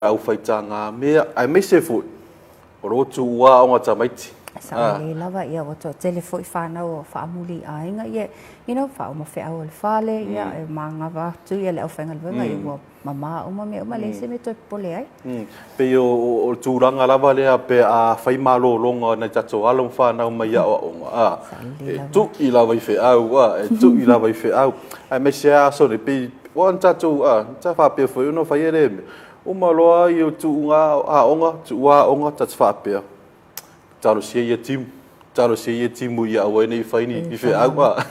Aufaitāngamea, aemaise foi o lo tuua aoga tamaiti. Sa lelei lava, ia ua toatele foi fanau o faamuli i aiga, ia, you know, faauma feau o le fale, ia, e manava atu ia le aufaigaluega, ia ua mamā uma mea uma, leai se mea e toe popole ai. Pei o le tulaga lava lea pe a fai malologa a nai tatou alo ma fanau mai aoaoga, a, e tui lava i feau, a, e tui lava i feau, aemaise lava aso nei, pei ua ona tatou, a, sa faapea foi ona faia lea mea, uma loa tuuga aoga, tuua aoga, ta te faapea, talosia ia timu, talosia ia timu ia aua ai ne i fai ni feau, a.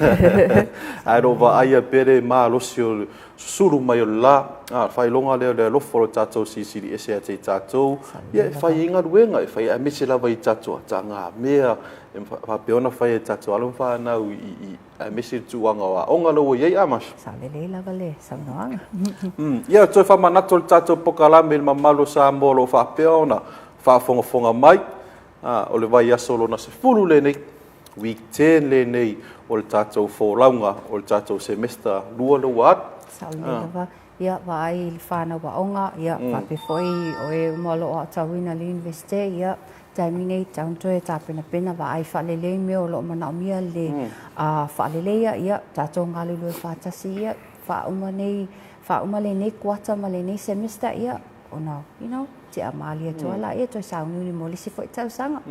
Ae o lo o vaaia pea le malosi o le susulu mai o le la, a, faailoga lea o le alofa o le tatou Silisili Ese ia te i tatou, ia e fai ai galuega, e fai aemaise lava i tatou atagamea, e faapea ona fai e tatou alo ma fanau i aemaise le tulaga o aoga lea ua i ai a Masha. Sao lelei lava le saunoaga. Ia, toe faamanatu o le tatou polokalame i le mamalu o Samoa o lo o faapea ona faafogafoga mai, a, o le vaiaso lona 10 lenei, week 10 lenei o le tatou folauga o le tatou semester 2 lea ua alu. Sao lelei lava. Ia, vaai i le fanau aoga, ia, faapea foi o e uma o lo o aotauina i le Iunivesite, ia, taimi nei, tatau ona toe tapenapena, vaai faalelei mea o lo o manaomia le faaleleia, ia, tatou galulue faatasi, ia, faauma nei, faauma lenei kuata ma lenei semester, ia, ona, you know, tea malie atu lava lea, toe sauniuni mo le isi foi tausaga.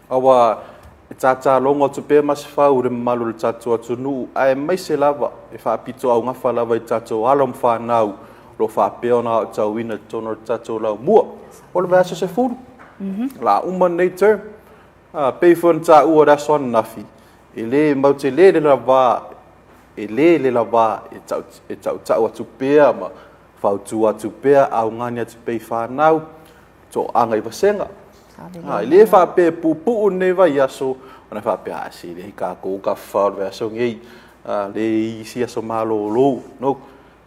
Aua e tatalogo atu pea Masefau i le mamalu o le tatou atunuu, aemaise lava e faapitoaugafa lava i tatou alo ma fanau o lo o faapea ona aotauina i totonu o le tatou laumua. O le vaiaso 10, o le a uma lenei term. A, pei foi ona taua i le aso ananafi, e le matou te le lava, e le le lava e tautau atu pea ma fautua atu pea, augani atu pea i fanau, toaga i vasega. A, e le faapea e puupuu lenei vaiaso, ona faapea, a, se leai tatou tafafao i le vaiaso lenei, a, leai isi aso malolo. No.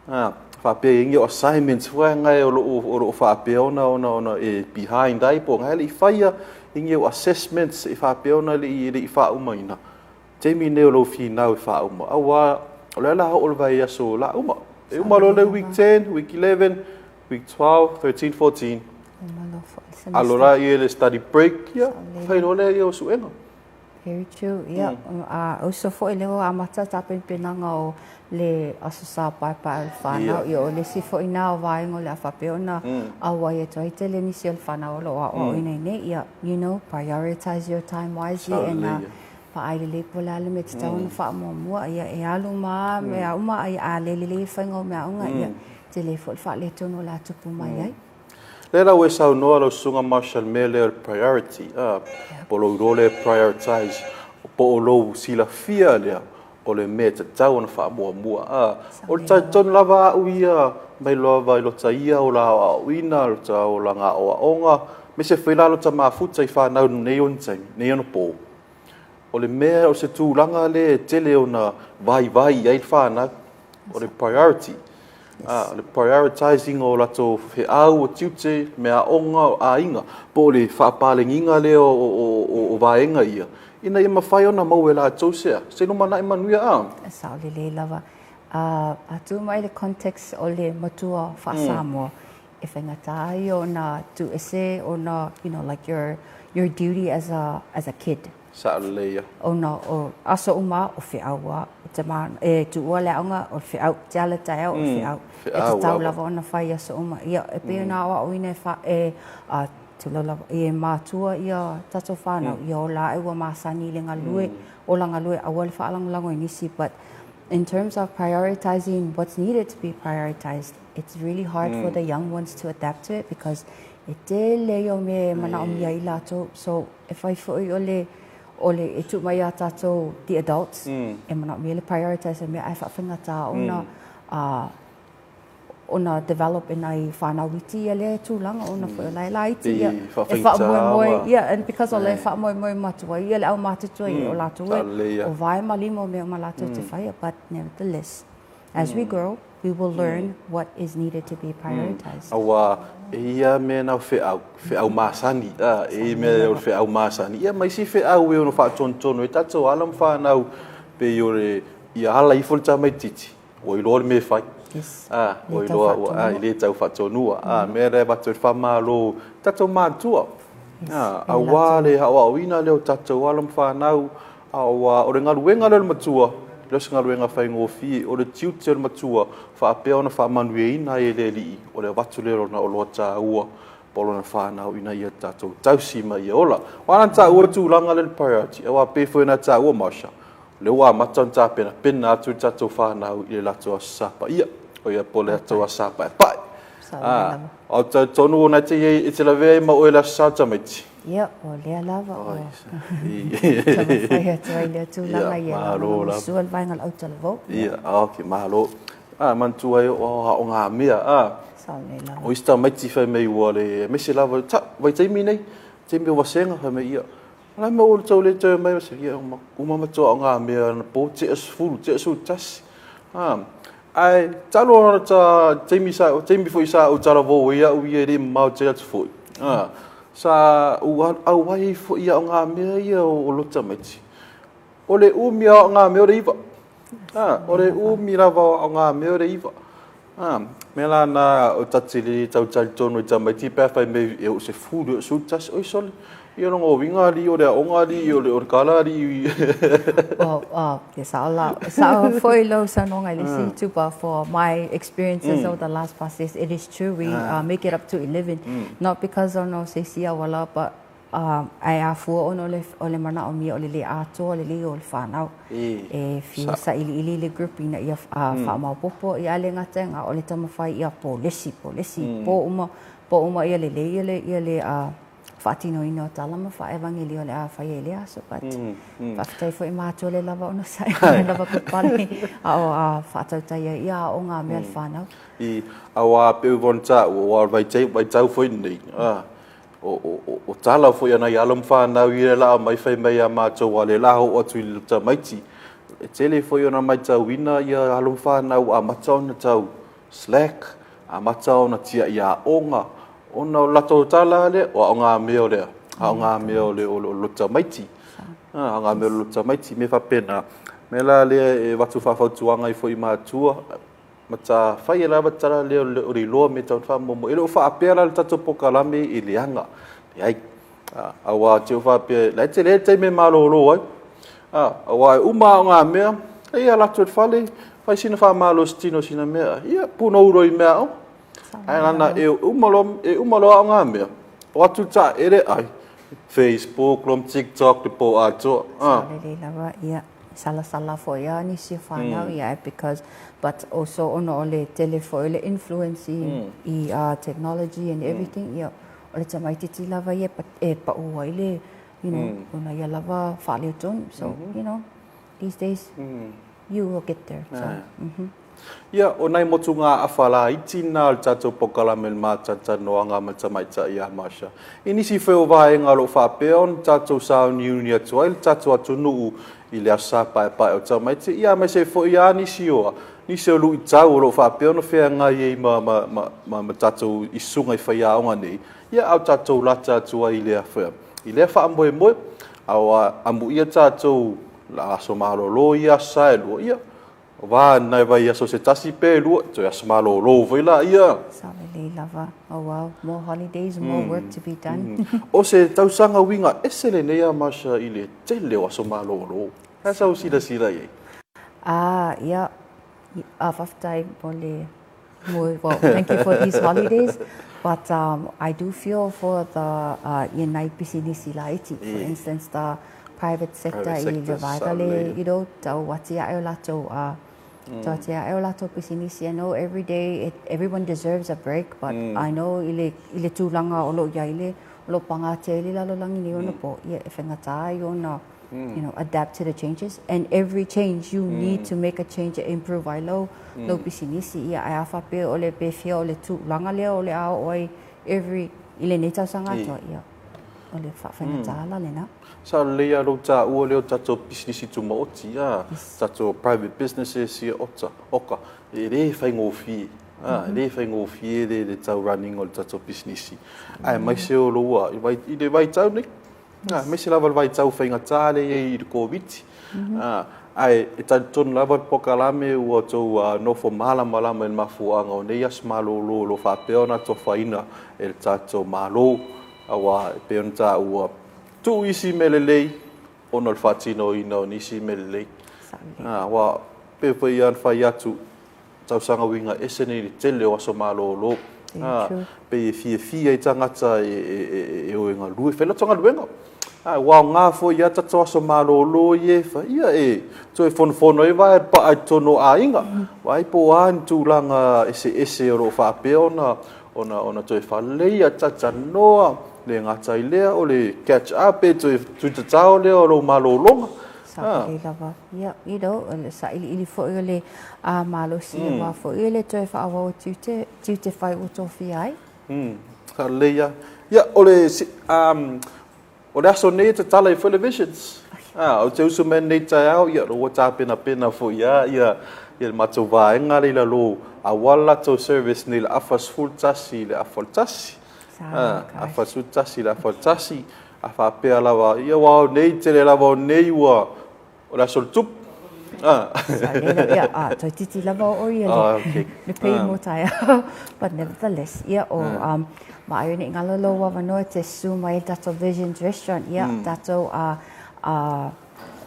A, faapea e i ai ni assignments foi na o lo o faapea ona e behind ai po o na e le i faia, i ni assessments e faapea ona e le i faaumaina. Taimi nei o lou finau e faauma, aua o lea la oo le vaiaso la uma. E uma loa le week 10, week 11, week 12, 13, 14. Alo la ia le study break, ia, fai loa lea ia o suega. Very true. Ia, a uso foi lea ua amata tapenapenaga o le Aso Sa Paepae o le Fanau. Ia, o le isi foi na o vaega o le a faapea ona auai atu ai tele nisi o le fanau o lo o aoaoina i nei. Ia, you know, prioritize your time wisely and vaai lelei po o le a le mea e tatau ona faamuamua. Ia, e alu ma mea uma, a le lelei le faiga o meaaoga, ia, tele foi le faaletonu o le a tupu mai ai. Lea la ua e saunoa lau susuga Marshall mea lea o le priority, a, po o lou iloa lea e prioritize, po o lou silafia lea o le mea e tatau ona faamuamua. A, o le talitonu lava au ia mai lava i lota ia ola aoaoina, lota olaga aoaoga, aemaise foi la lota mafuta i fanau nei ona taimi, nei ona po. O le mea o se tulaga lea e tele ona vaivai i ai le fanau, o le priority. A, o le prioritizing o latou feau, o tiute, meaaoga, o aiga, po o le faapaleniga lea o vaega ia, ina ia mafai ona maua e latou se lumanai manuia. A. Sao lelei lava. A tu mai le context o le matua faa-Samoa, e faigata ai ona tuuese ona, you know, like your duty as a kid. Sao lelei ia. Ona o aso uma o feau a, o te e tuua le aoga o le feau, te ala taeao o le feau. E tatau lava ona fai aso uma. Ia, e pei ona aoaoina e, fa, e a, tulou lava, e matua ia tatou whānau, ia o la e ua masani i le galue, o la galue, aua le faalagolago i nisi, but in terms of prioritizing what's needed to be prioritized, it's really hard for the young ones to adapt to it because e tele ia o mea e manaomia i latou. So, e fai foi o le e tuu mai ia tātou the adults, e manaomia le prioritize mea ae faafaigata ona ona develop e nai whānau iti ia lea tulaga ona foi o la e laiti ia e faamoemoe ia, and because o le faamoemoe matua ia le au matutua ia o latou e o vae ma lima o mea uma latou te faia, but nevertheless, as we grow, we will learn what is needed to be prioritized. Aua e ia mea na o feau, feau masani, a, e ia mea o le feau masani. Ia mai si feau e ono faatonutonu e tatou alo ma fanau, pei o le ia ala ifo le tamaitiiti, ua iloa le mea e fai. Yes. A, ua iloa ua, a, i le tau faatonua. A, mea lea e avatu ai le faamalo i tatou matua. A, aua le aoaoina lea o tatou alo ma fanau, aua o le galuega lea o le matua, e le o se galuega faigofie, o le tiute o le matua, faapea ona faamanuiaina ai e le Alii, o le avatu lea o lona oloa taua po o lona fanau ina ia tatou tausi ma ia ola. O a na taua le tulaga lea i le priority, aua pei foi ona taua Marsha, o lea ua amata ona tapenapena atu le tatou fanau i le latou Aso Sa Paia, o ia po o le latou Aso Sa Paepae. A, ou te talitonu o na e te i ai, e te lavea ai ma oe i le Aso Sa o tamaiti. Ia, o lea lava o taumafai atu ai lea tulaga ia lagolagosua le vaega o le autalavou. Ia, ok, malo. A, manatua ai o aogamea, a. Sao nei lava. O isi tamaiti fai mai ua le, aemaise lava, ta, vaitaimi nei, taimi o vasega, fai mai, ia, o le a le mea ua tau le toe mai, ia, uma matou aogamea anapo, tea 10, tea 11. A, ae talu ona ta taimi sa, taimi foi sa ou talavou ai au ia e le i mamao tele atu foi, a, sa ou auai ai foi i aogamea ia o lo tamaiti. O le umi o aogamea o le 9. A, o le umi lava o aogamea o le 9. A, mea la na o ta te le tau talitonu i tamaiti pe a fai mai e oo 10 e oo 11, oi sole, ia lona uiga alii o le aoga alii o le kala alii. Well, ia sao la, sao foi lou saunoaga i le isi itu, but for my experiences over the last past years, it is true, we make it up to 11, not because ona o se isi auala, but Ae afua ona o le manaomia o le lē atoa lelei o le fanau e fiu sailiili le group ina ia faamaopoopo. Ia ae le gata i lena, o le taumafai ia polesi, polesi po uma, po uma ia lelei ia le faatinoina o tala ma faaevagelio o le a faia i lea aso. But faafetai foi matua le lava onosai ma le lava papale a o faatautai ai ia aoga mea a le fanau. I, aua pei ona taua, aua o le vaitau foi lenei, O tala foi a nai alo ma fanau ia la aumai fai mai ia matou a o lea la oo atu i tamaiti. E tele foi ona matauina ia alo ma fanau ua amata ona tau slack, amata ona tiai aoga ona o le latou tala lava lea, o aogamea o le a? Aogamea o le loto tamaiti. Aogamea o le loto tamaiti, mea faapena. O le mea la lea e avatu faafautuaga ai foi i matua, Matafaia lava tala lea o le iloa mea e tatau ona faamuamua. E le o faapea la le tatou polokalame e leaga, leai. Aua te i ua faapea, la e tele le taimi e malolo ai. Aua e uma aogamea, ia alu atu i le fale, fai sina faamalositino i sina mea, ia punou loa i meaaoga. Ae leaga e uma loa, e uma loa aogamea, o atu le taeele ai, Facebook loa ma TikTok le po atoa. Sao lelei lava, ia. Salasala foi a nisi o fanau ia because but also ona o le tele foi o le influence i i technology and everything ia o le tamaititi lava ia e pau ai le you know ona ia lava faaletonu so you know these days you will get there so Ia, o nai motugaafa laiti na o le tatou polokalame o le Mātalatalanoaga ma le Tamaitai ia Marsha. I nisi foi o vaega o lo o faapea ona tatou sauniuni atu ai le tatou atunuu i le Aso Sa Paepae o Tamaiti, ia aemaise ai foi lava nisi o nisi o luitau o lo o faapea ona feagai ai ma, ma, ma, ma, ma tatou i susuga i faiaoga nei, ia a o tatou lata atu ai i lea, i lea faamoemoe. Aua amuia tatou aso malolo ia Aso Sa e 2, ia Va nai vaiaso se tasi pe lua, toe aso malolo foi laia. Sao lelei lava. Oh wow, more holidays, more work to be done. O se tausaga uiga ese lenei a Marsha i le tele o aso malolo. He aha sau silasila i ai? Ah, ia, ah, faafetai mo le, mo, well, thank you for these holidays, but I do feel for the, ia nai pisinisi laiti, for instance, the private sector i le vaega le, you know, tau atiae o latou, tau atiae o latou pisinisi. I know every day, it, everyone deserves a break, but I know i le, i le tulaga o lo o i ai le, o lo o pagatia ai le lalolagi nei ona po, ia e faigata ai ona, you know, adapt to the changes. And every change, you need to make a change e improve ai lau, lau pisinisi. Ia, ae a faapea o le pefea o le tulaga lea o le a oo ai every, i lenei tausaga atoa, ia, o le faafaigata la lena. Sa lelei lava lou taua lea o tatou pisinisi tumaoti, a, tatou private businesses ia ota, oka, e le faigofie, a, e le faigofie le, le tau running o le tatou pisinisi. Aemaise o lou, a, i le vaitau nei, a, aemaise lava le vaitau faigata lea e i ai i le Koviti. A, Ae e talitonu lava le polokalame ua outou nofo malamalama i le mafuaaga o nei aso malolo o lo o faapea ona atofaina e le tatou Malo, aua e pei ona taua, tuu isi mea lelei ona o le faatinoina o nisi mea lelei. Aua e pei foi ona fai atu, tausaga uiga ese nei i le tele o aso malolo. Pei e fiafia ai tagata e o e galue e fai latou galuega. Ae ua aoga foi lava tatou aso malolo ia e fai, ia e toe fonofono ai vae paa i totonu o aiga. Vaai po o a ni tulaga eseese o lo o faapea ona toe faaleleia, talatalanoa, le gata i lea o le catch up pe toe tuutatao lea o lou malologa. Saolelei lava. Ia, you know, o le sailiili foi o le malosi aua foi le toe faaauau o tiute, tiute fai ua tofia ai. Saolelei lava. Ia, o le, o le aso nei e tatala ai foi le Visions. Ah, ou te usu mai nei taeao, ia, ua tapenapena foi lava ia, ia le matou vaega lea i lalo, aua le latou service nei i le afa 11 i le afa 1. Ah, afa 11 i le afa 1. A faapea lava, ia aua o nei, tele lava o nei ua, o le aso o le tupu. Ah. Ia, ah, toeitiiti lava oo ia le, le pay mo taeao. But nevertheless, ia, o, um, ma ai nei ngalo lou avanoa e te susu mai i le tatou Visions Restaurant, ia, tatou, uh, uh,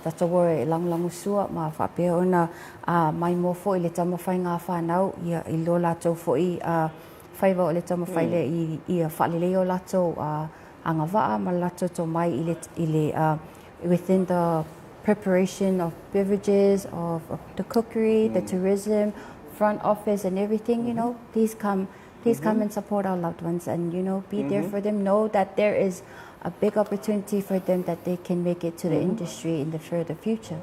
tatou o e lagolagosua ma faapea ona uh, maimoa foi i le taumafaiga a fanau, ia, i lo latou foi uh, faiva o le taumafai lea i, ia faaleleia o latou uh, agavaa ma le latou tomai i le, i le uh, within the preparation of beverages, of, of the cookery, the tourism, front office and everything, you know, please come, please come and support our loved ones and, you know, be there for them. Know that there is a big opportunity for them that they can make it to the industry in the further future.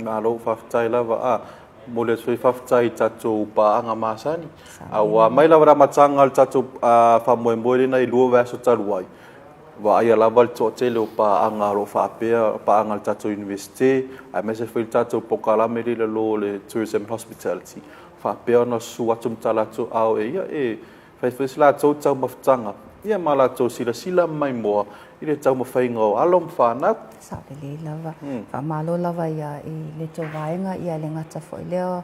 Malo, faafetai lava. A, momoli atu foi faafetai i tatou paaga masani. Aua mai lava i le amataga o le tatou faamoemoe lena i 2 vaiaso talu ai, vaaia lava le toatele o paaga o lo o faapea, paaga a le tatou Iunivesite, aemaise foi le tatou polokalame lea i lalo o le Tourism and Hospitality, faapea ona susu atu ma tala atu ao e ia e fai foi se latou taumafataga ia ma latou silasila maimoa i le taumafaiga o alo ma fanau. Sao lelei lava. Faamalo lava ia i le tou vaega ia le gata foi lea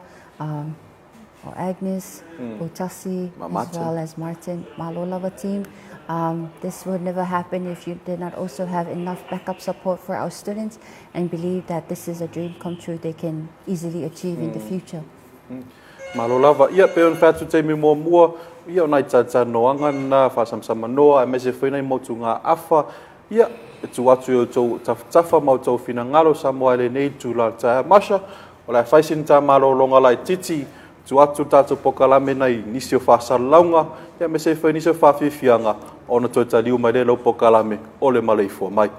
o Agnes, Poutasi, as well as Martin. Malo lava team. This would never happen if you did not also have enough backup support for our students and believe that this is a dream come true they can easily achieve in the future. Malo lava. Ia, pei ona fai atu i taimi muamua, ia o nai talatalanoaga na, faasamsamanoa, aemaise foi nai motugaafa, ia, e tuu atu i outou tafatafa ma outou finagalo Samoa i lenei itula o le taeao. Marsha, o le a fai sina ta malologa laitiiti, tuu atu le tatou polokalame nai nisi o faasalalauga, ia aemaise foi nisi o faafiafiaga ona toe taliu mai lea i lau polokalame o le maleifua mai.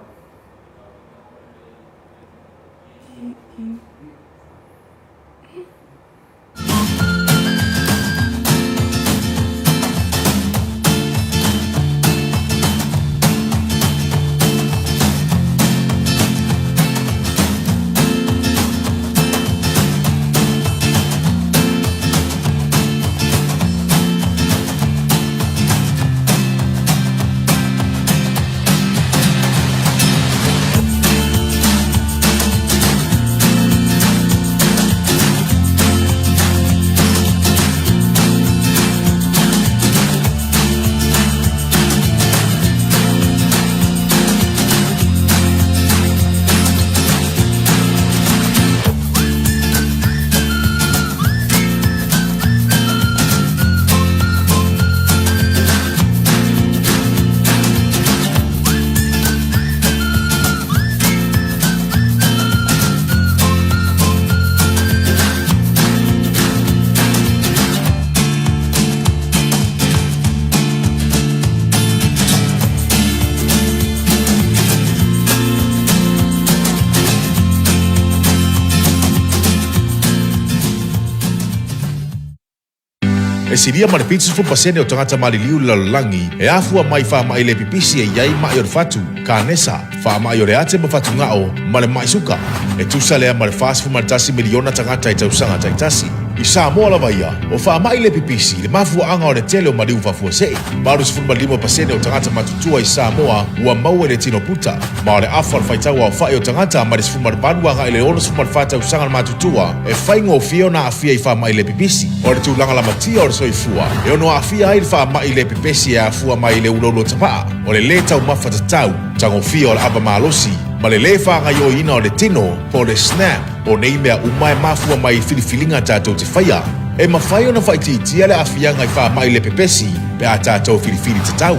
E silia ma le 70% o tagata maliliu i le lalolagi e afua mai i faamai le pipisi e i ai maʻi o le fatu, kanesa, faamai o le ate ma fatugao, ma le maʻi suka. E tusa lea ma le 41 miliona tagata i tausaga taitasi. I Samoa lava ia, o faamai le pipisi le mafuaaga o le tele o maliu faafuasei. 85% o tagata matutua i Samoa ua maua i le tino puta, ma o le afa o le faitau aofai o tagata mai le 18 agai i le 64 tausaga le matutua e faigofie ona aafia i faamai le pipisi. O le tulaga lamatia o le soifua e ono aafia ai le faamai le pepesi e afua mai i le uloulou tapaa, o le lē taumafa tatau, tagofia o le ava malosi, ma le lē faagaioiina o le tino po o le SNAP. O nei mea uma e mafua mai i filifiliga tatou te faia. E mafai ona faaitiitia le aafiaga i faamai le pepesi pe a tatou filifili tatau.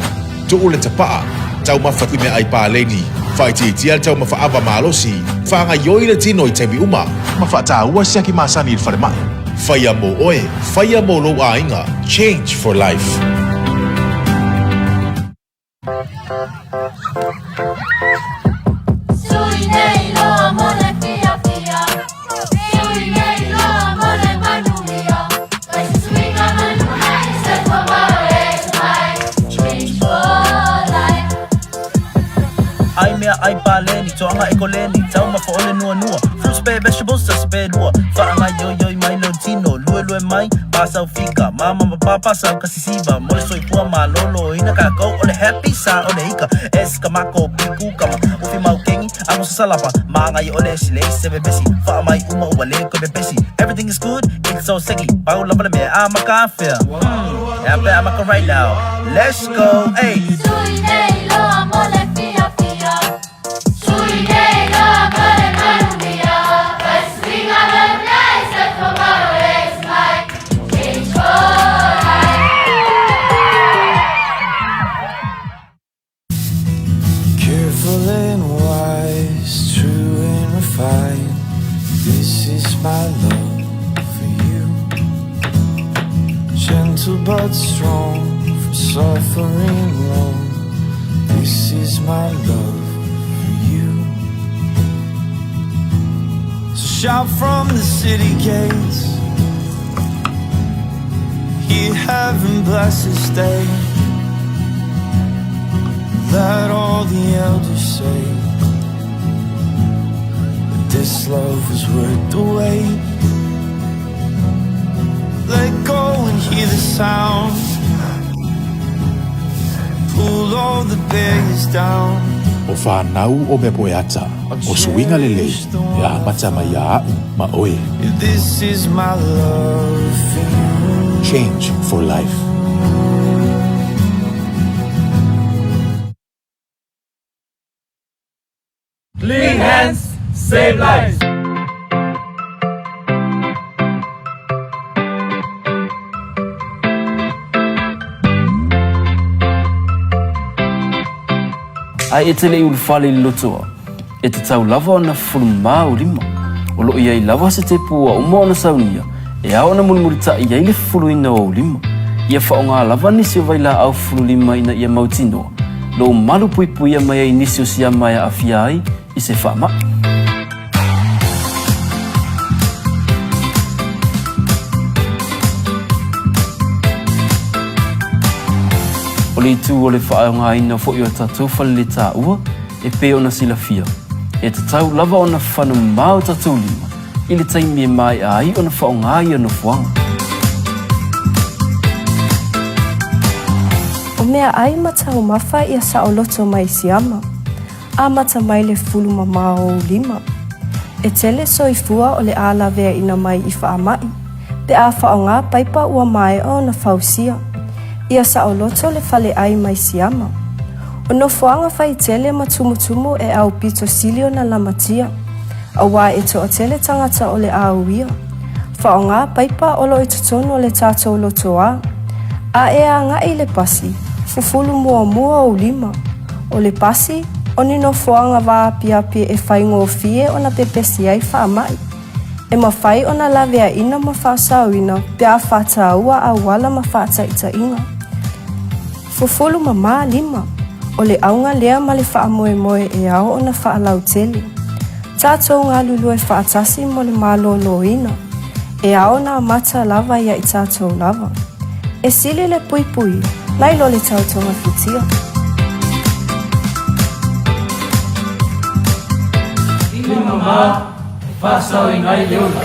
Tuu le tapaa, taumafa i meaai paleni, faaitiitia le taumafa ava malosi, faagaioi le tino i taimi uma, ma faataua siaki masani i le falemai. Faia mo oe, faia mo lou aiga. Change for life. Ai mea ai paleni, toaga e koleni, taumafa o le nuanua, fruits pe vegetables tasi pe lua, faagaioioi mai lou tino, luelue mai, pasau fika, mama ma papa sau kasi siva, mo le soifua malōlōina kākou o le happy sa o le ika, es ka mako piku kama, ufi mau kengi, ago sasalapa, magai o le silei se pepesi, faamai uma ua le koe pepesi, everything is good, it's so seki, pau lava le mea a maka fea, ea pe a maka right now, let's go, ay. Sui nei loa mo le fiafia. Sui nei loa mo le manuia. Fai suiga manuia e soifua malo e mai. Change for life. Careful and wise, true and refined. This is my love for you. Gentle but strong, from suffering long. This is my love for you. So shout from the city gates. Hear heaven bless this day. Let all the elders say that this love was worth the wait. Let go and hear the sound. Pull all the barriers down. O fanau o mea poeata, o suiga lelei e amata mai iā a'u ma oe. This is my love for you. Change for life. Clean hands, save lives. Ae e te le i ulufale i le lotoa, e tatau lava ona fufulu mamā ou lima. O lo o i ai lava se tepu ua uma ona saunia, e ao ona mulimulitaʻi ai le fufuluina o ou lima. Ia faaaoga lava nisi o vailaau fufulu lima ina ia mautinoa lou malu puipuia mai ai nisi o siama e aafia ai i se faamaʻi. O le itu o le faaaogaina foi o tatou faleletaua e pei ona silafia, e tatau lava ona fana mamā o tatou lima i le taimi e maea ai ona faaaoga ia nofoaga. O meaai ma taumafa ia saoloto mai siama. Amata mai le fulu mamao o ou lima. E tele soifua o le a laveaina mai i faamai, pe a faaaoga paipa ua maea ona fausia. Ia saoloto le faleai mai siama. O nofoaga faitele ma tumutumu e aupito sili ona lamatia, auā e toatele tagata o le a uia. Faaaoga paipa o lo o i totonu o le tatou lotoā. A e agai i le pasi, fufulu muamua ou lima. O le pasi, o ni nofoaga vaapiapi e faigofie ona pepesi ai faamai. E mafai ona laveaina ma faasaoina pe a faataua auala ma faataitaiga. Fufulu mamā lima, o le auga lea ma le faamoemoe e ao ona faalautele. Tatou galulue faatasi mo le malōlōina. E ao ona amata lava ia i tatou lava. E sili le puipui, nai lo le tau togafitia. Lima mamā e faasaoina ai le ola.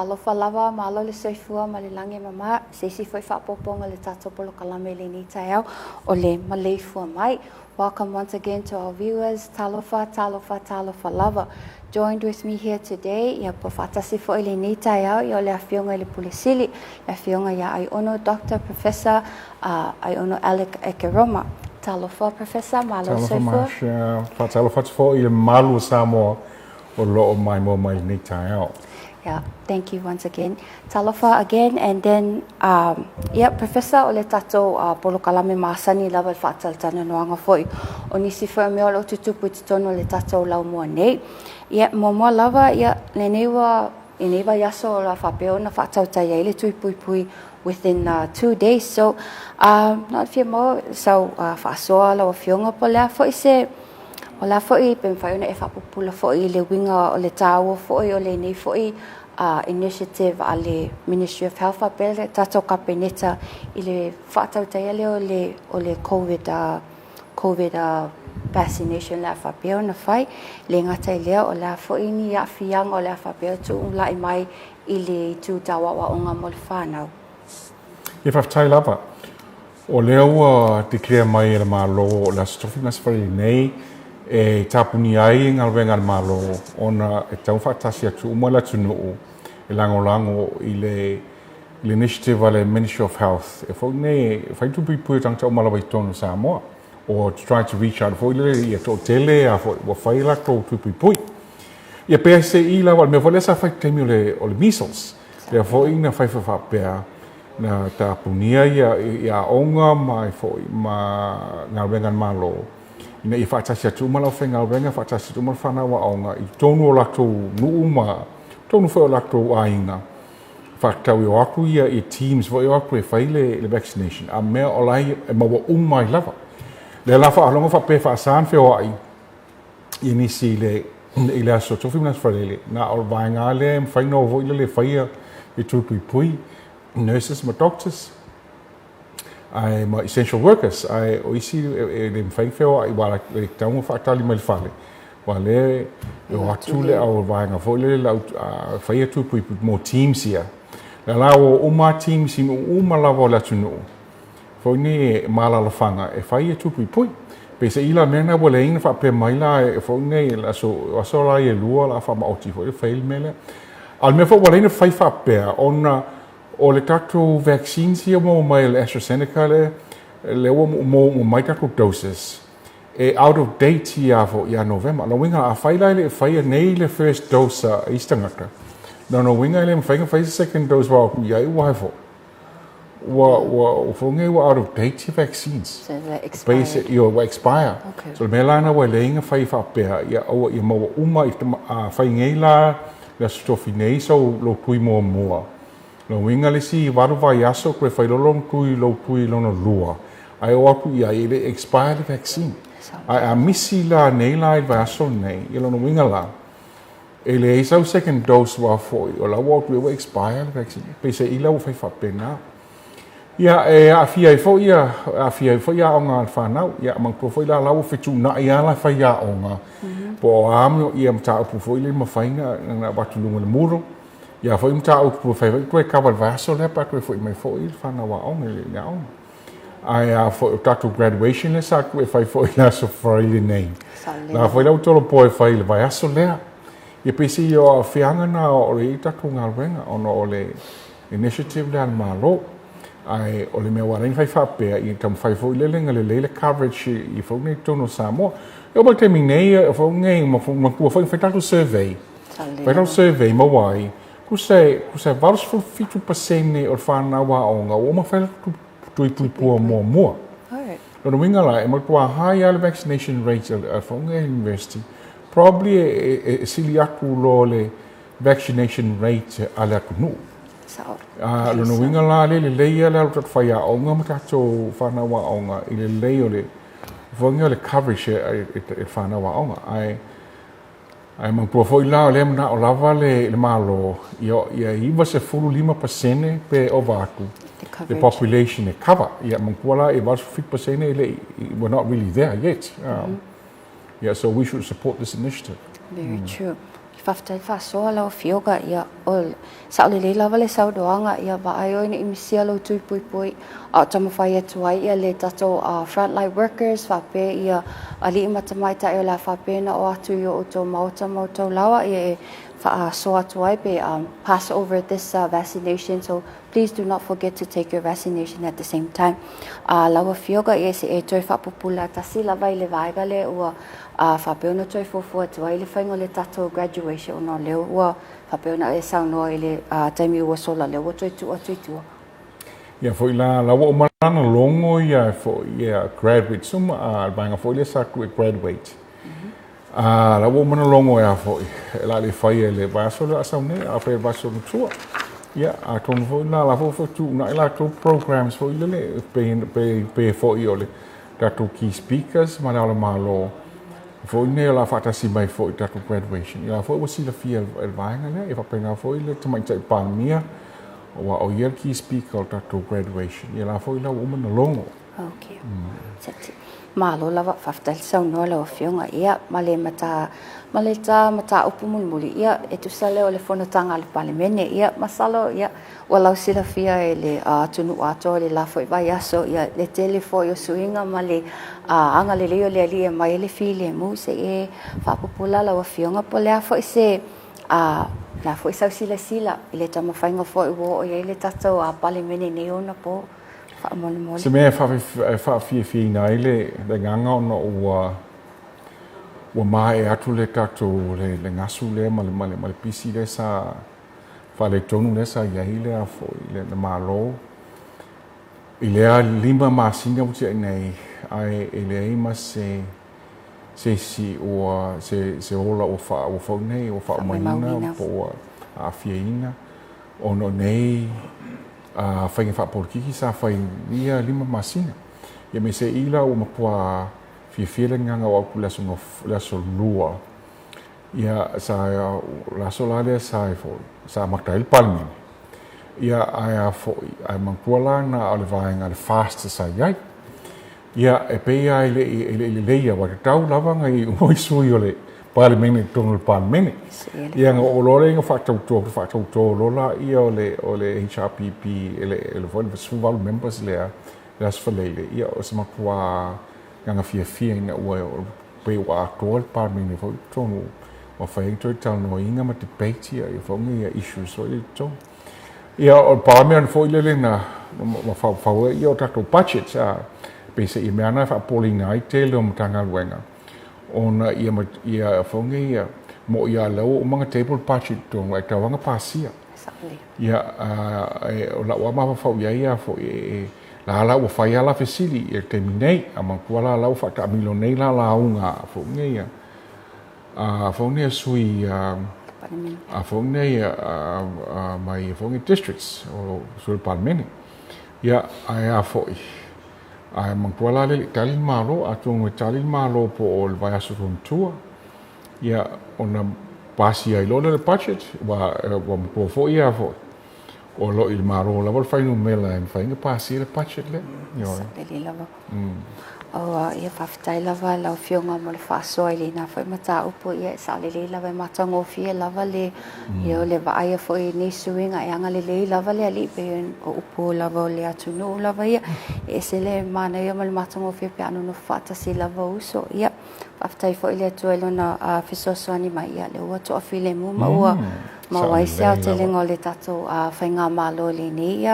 Talofa lava, malo le soifua ma le lagi e mama, se isi foi faaopoopoga i le tatou polokalame i lenei taeao o le maleifua mai. Welcome once again to our viewers, talofa, talofa, talofa lava. Joined with me here today, ia po faatasi foi i lenei taeao, ia o le Afioga i le Pule Sili, le Afioga ia Aiono Doctor Professor uh, Aiono Alec Ekeroma. Talofa Professor, malo le soifua. Talofa Marcia, faatalofa atu foi i le mamalu o Samoa o lo o maimoa mai i lenei taeao. Yeah, thank you once again. Talofa again and then um, yeah, Professor o le tatou uh, polokalame masani lava le faatalatalanoaga foi o nisi foi o mea o lo o tutupu i totonu o le tatou laumua nei. Yeah, muamua lava, yeah, lenei ua i nei vaiaso o le a faapea ona faatautai ai le tui puipui within uh, 2 days. So, uh, na o le fia maua sau uh, faasoa lau afioga po o le a foi se O le a foi pe mafai ona e faapupula foi i le uiga o le tāua foi o lenei foi initiative a le Ministry of Health faapea le tatou Kapeneta i le faatautaia lea o le o le Covid Covid vaccination le a faapea ona fai. E le gata i lea o le a foi ni aafiaga o le a faapea ona tuulai mai i le itu tau aoaoga mo le whanau. Ia faafetai lava. O lea ua declare mai e le Malo o le Aso Tofi ma Aso Faraile nei e tapunia ai galuega a le Malo ona e tatau ona faatasi atu uma le atunuu e lagolago i le initiative a le Ministry of Health e foi nei e fai tupuipui o tagata uma lava i totonu o Samoa or to try to reach out foi lele ia toatele a foi ua fai latou tupuipui. Ia pe se i lava o le mea foi lea sa fai i le taimi o le measles lea foi na fai faapea Na tapunia ia i aoga ma e foi ma galuega a le Malo ina ia faatasi atu uma le aufaigaluega, faatasi atu uma le fanau aoga i totonu o latou nuu ma totonu foi o latou aiga, faatatau e o atu ia i teams foi e o atu e fai le vaccination, a mea o la e maua uma ai lava. Lea la faalogo faapea e faasa ona feoai i nisi i le i le aso Tofi ma le aso Faraile, na o le vaega lea e mafai ona o foi lele e faia i tui puipui, nurses ma doctors, ae ma essential workers, ae o isi e le mafai ona feoai aua e tatau ona faatali mai le fale, aua lea e o atu le au vaega foi lele le au faia tui puipui mo teams ia. Lea la ua uma teams i nuu uma lava o le atunuu, Foi nei ma alaalafaga e fai e tupuipui. Peiseai la mea na ua leai na faapea mai la e foi nei le aso aso la e lua la faamaoti foi e fai le mea lea. A o le mea foi ua leai na fai faapea ona o le tatou vaccines ia ua maua mai e le AstraZeneca lea lea ua maua mai tatou doses e out of date ia foi ia Novema. Lona uiga afai la e le i faia nei le first dose a isi tagata, lona uiga e le mafai ona fai se second dose aua ua i ai ua foi. Ua ua ua foi ua out of date ia vaccines. So they're expired. Basic, ia, ua expire. Okay. So le mea la na ua leai na fai faapea, ia aua ia maua uma i a fai nei la le aso tofi nei sau lou tui muamua. Lona uiga le isi 8 vaiaso toe fai loa lona tui lou tui lona lua, ae oo atu i ai e le i expire le vaccine. Ae a misi la nei la i le vaiaso lenei, ia lona uiga la, E leai sau second dose aua foi o la ua o atu ua expire le vaccine. Peiseai la ua fai faapena. Ia, e aafia ai foi ia, aafia ai foi aoga a le fanau. Ia, manatua foi la la ua fetuunai lava la faiaoga po o a ia mataupu foi lea e mafai ona avatu i luga o le Moodle. Ia a foi mataupu e mafai foi ona toe cover i le vaiaso lea pe a toe foi mai foi le fanau aoga i le aoga. Ae a foi o tatou graduation lea sa tuu e fai foi i le aso Faraile nei. La foi la ua tolopo e fai i le vaiaso lea. Ia peiseai o aafiaga na o le i tatou galuega ona o le initiative lea a le Malo. Ae o le mea ua ala ai ona fai faapea, ia taumafai foi lele ina lelei le coverage i foi nei totonu o Samoa. E oo mai i le taimi nei, e foi nei, manatua foi na fai tatou survey. Fai tatou survey maua ai, Tusa e, tusa e 87% o le whanau aoga ua uma whai latou tui puipua muamua. Lona uiga la, e matua high lava le vaccination rate a Whaunga University, probably e, e, e sili atu lo le vaccination rate a le atunuu. A, lona uiga la, le lelei ia le alu tatou faiaoga ma tatou whanau aoga i le lelei o le whaunga o le coverage e, e, e, e whanau aoga. Ae, Ae manatua foi la, o lea e manao lava le le Malo ia ia 95% pe ova atu le population e cover. Ia manatua la e 87% e le i, we're not really there yet. Yeah, so we should support this initiative. Very true. Faafetai faasoa lau Afioga, ia, o sao lelei lava le saunoaga, ia vaai oe ne i misia lou tui puipui a o taumafai atu ai ia le tatou frontline workers faapea ia alii ma tamaitai o le a faapea ona oo atu i o outou maota ma outou laoa ia e faasoa atu ai pe pass over this vaccination so please do not forget to take your vaccination at the same time. Lau Afioga, ia se e toe faapupula tasi lava i le vaega lea ua A faapea ona toe fuafua atu ai le faiga o le tatou graduation ona o lea ua faapea ona e saunoa i le taimi ua sola lea ua toe tuu atu i tua. Ia foi la, la ua uma la na logo ia foi ia graduates uma a le vaega foi lea sa tuu e graduate. A la ua uma na logo ia foi e la le fai e le vaiaso lea a sau nei a fai e le vaiaso na tua. Ia atonu foi la la foi foi tuunai latou programs foi lele pe pe pe foi o le tatou key speakers ma le Ao o le Malo foi nei o le a faatasi mai foi i tatou graduation. Ia foi ua silafia e le vaega lea, ia faapena foi le Tamaitai Palemia, aua o ia le key speaker o le tatou graduation. Ia la foi la ua uma ona logo. Okay. Mm. Malo lava, faafetai le saunoa lau Afioga. Ia, ma le mata, ma le ta mataupu mulimuli, ia, e tusa lea o le fonotaga a le Palemene. Ia, masalo, ia, Ua lausilafia e le atunuu atoa i le la foi vaiaso le tele foi o suiga ma le agalelei o le Alii e aumai ai le filemu. Se i e faapupula lau Afioga po o le a foi se le a foi sau silasila i le taumafaiga foi ua oo i ai le tatou Palemene i nei ona po faamolemole. Se mea e faafiafiaina ai le agaga ona ua ua maea atu le tatou le gasu lea ma le pisi lea sa faaletonu lea sa i ai le a foi le Malo i lea 5 masina ua tiai nei, ae e leai ma se se isi ua se se ola ua faa ua fau nei ua faaumaina po ua aafiaina ona o nei a faiga faapolitiki sa fai i ia 5 masina. Ia me se i la ua matua fiafia le agaga o au i le aso le aso 2 Ia, sa, o le aso la lea sa e foi, sa amata ai le Palemene. Ia, ae a foi, ae manatua la na o le vaega le FAST sa i ai. Ia, e pei lava e le i, e le i lelei aua e tatau lava ona i ai uma sui o le Palemene i totonu o le Palemene. Ia, ona oo loa lea ina faatauto, faatauto loa lea o le, o le HRPP, e le, e le foi le 18 members lea, le Aso Faraile, ia, o se matua agaga fiafia ina ua pei ua atoa le Palemene foi i totonu ua fai ai toe talanoaina ma debate ia ia foi ia issues foi i totonu. Ia o le pau mea foi lele na ma faufau ai ia o tatou budget a pei se i mea na e faapopoleina ai tele o Matagaluega ona ia ia foi nei ia mo ia lea ua uma ona table budget i totonu ae tatau lava ona pasia. Ia, o lau lava mafaufau i ai ia foi, e, la la ua fai lava la fesili i le taimi nei, a manatua la la ua faataamilo nei la lauga a foi nei a, a foi nei a sui a, a foi nei a, a, mai foi nei districts o sui o le Palemene. Ia, ae a foi, ae manatua la le le i tali le Malo, atonu e tali le Malo po o le vaiaso tua, Ia, ona pasia ai loa lea o le budget, ua, ua matua foi ia foi, o lo o i le Malo lava le fuainumera e mafai ona pasia le budget lea. Ioe. Saolele lava. Oh, ia faafetai lava lau Afioga mo le faasoa i lena foi mataupu. Ia, e saolelei lava, e matagofie lava le, ia, o le vaaia foi i nei suiga e agalelei lava le Alii, pei o upu lava o le atunuu lava ia. E ese le manaia ma le matagofie pe a nonofo faatasi lava uso. Ia. Faafetai foi i le Atua i Lona fesoasoani mai, ia lea ua toafilemu ma ua maua ai se aotelega o le tatou Faigamalo i lenei,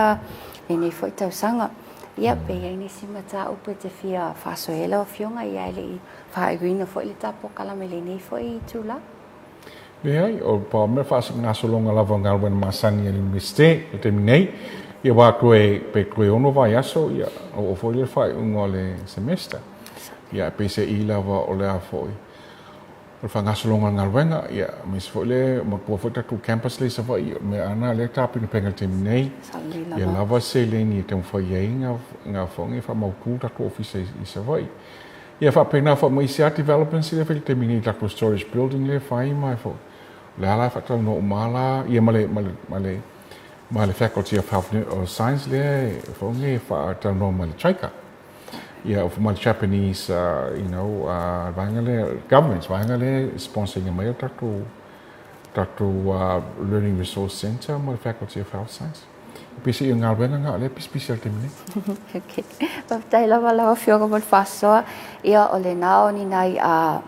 lenei foi tausaga. Ia, pe i ai nisi mataupu e te fia faasoa ai lau Afioga, ia ae le i faaiuina foi le ta polokalame i lenei foi itula. Leai, o le mea faagasologa lava o galuega masani a le Iunivesite i le taimi nei, ia aua toe, pe toe ono vaiaso, ia oo foi lea i le faaiuga o le semester. Ia, peiseai lava o le a foi, o le faagasologa o le galuega, ia, aemaise foi le matua foi tatou campus lea i Savaii, o le mea lava lena lea e tapenapena i le taimi nei, ia lava seleni e taumafai ai ngā whange e faamautu tatou ofisa i Savaii. Ia faapena foi ma isi lava developments lea e fai i le taimi nei i tatou storage building lea e fai ma e foi, o le a la e faatalanoa uma lava la, ia ma le, ma le, ma le, ma le Faculty of Health Science lea e foi e faatalanoa ma le JICA. Ia, ma le Japanese, you know, vaega lea, government, vaega lea e sponsor ina mai o tatou. tatou Learning Resource Centre ma le Faculty of Health Science. Peiseai o galuega na o lea e pisipisi ai i le taimi nei. Okay. Faafetai lava lau Afioga mo le faasoa. Ia, o lena o ni nai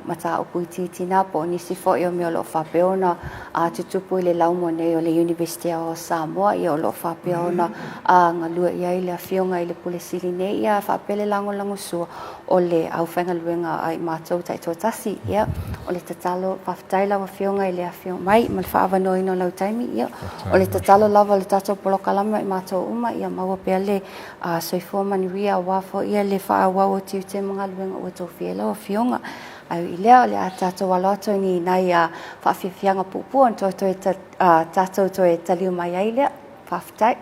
mataupu itiiti na po o nisi foi o mea o lo o faapea ona tutupu i le laumua nei o le Iunivesite o Samoa, ia o lo o faapea ona galue i ai le Afioga i le Pule Sili nei, ia faapea le lagolagosua o le aufaigaluega a i matou taitoatasi. Ia, o le tatalo, faafetai lau Afioga i le afio mai ma le faaavanoaina o lau taimi. Ia, o le tatalo lava o le tatou polokalame i matou uma, ia maua pea le soifua manuia aua foi le faaauau o tiute ma galuega ua tofia e lau Afioga. Ae ui i lea, o le a tatou alo atu i ni nai faafiafiaga puupuu ona toe tatou toe taliu mai ai lea. Faafetai.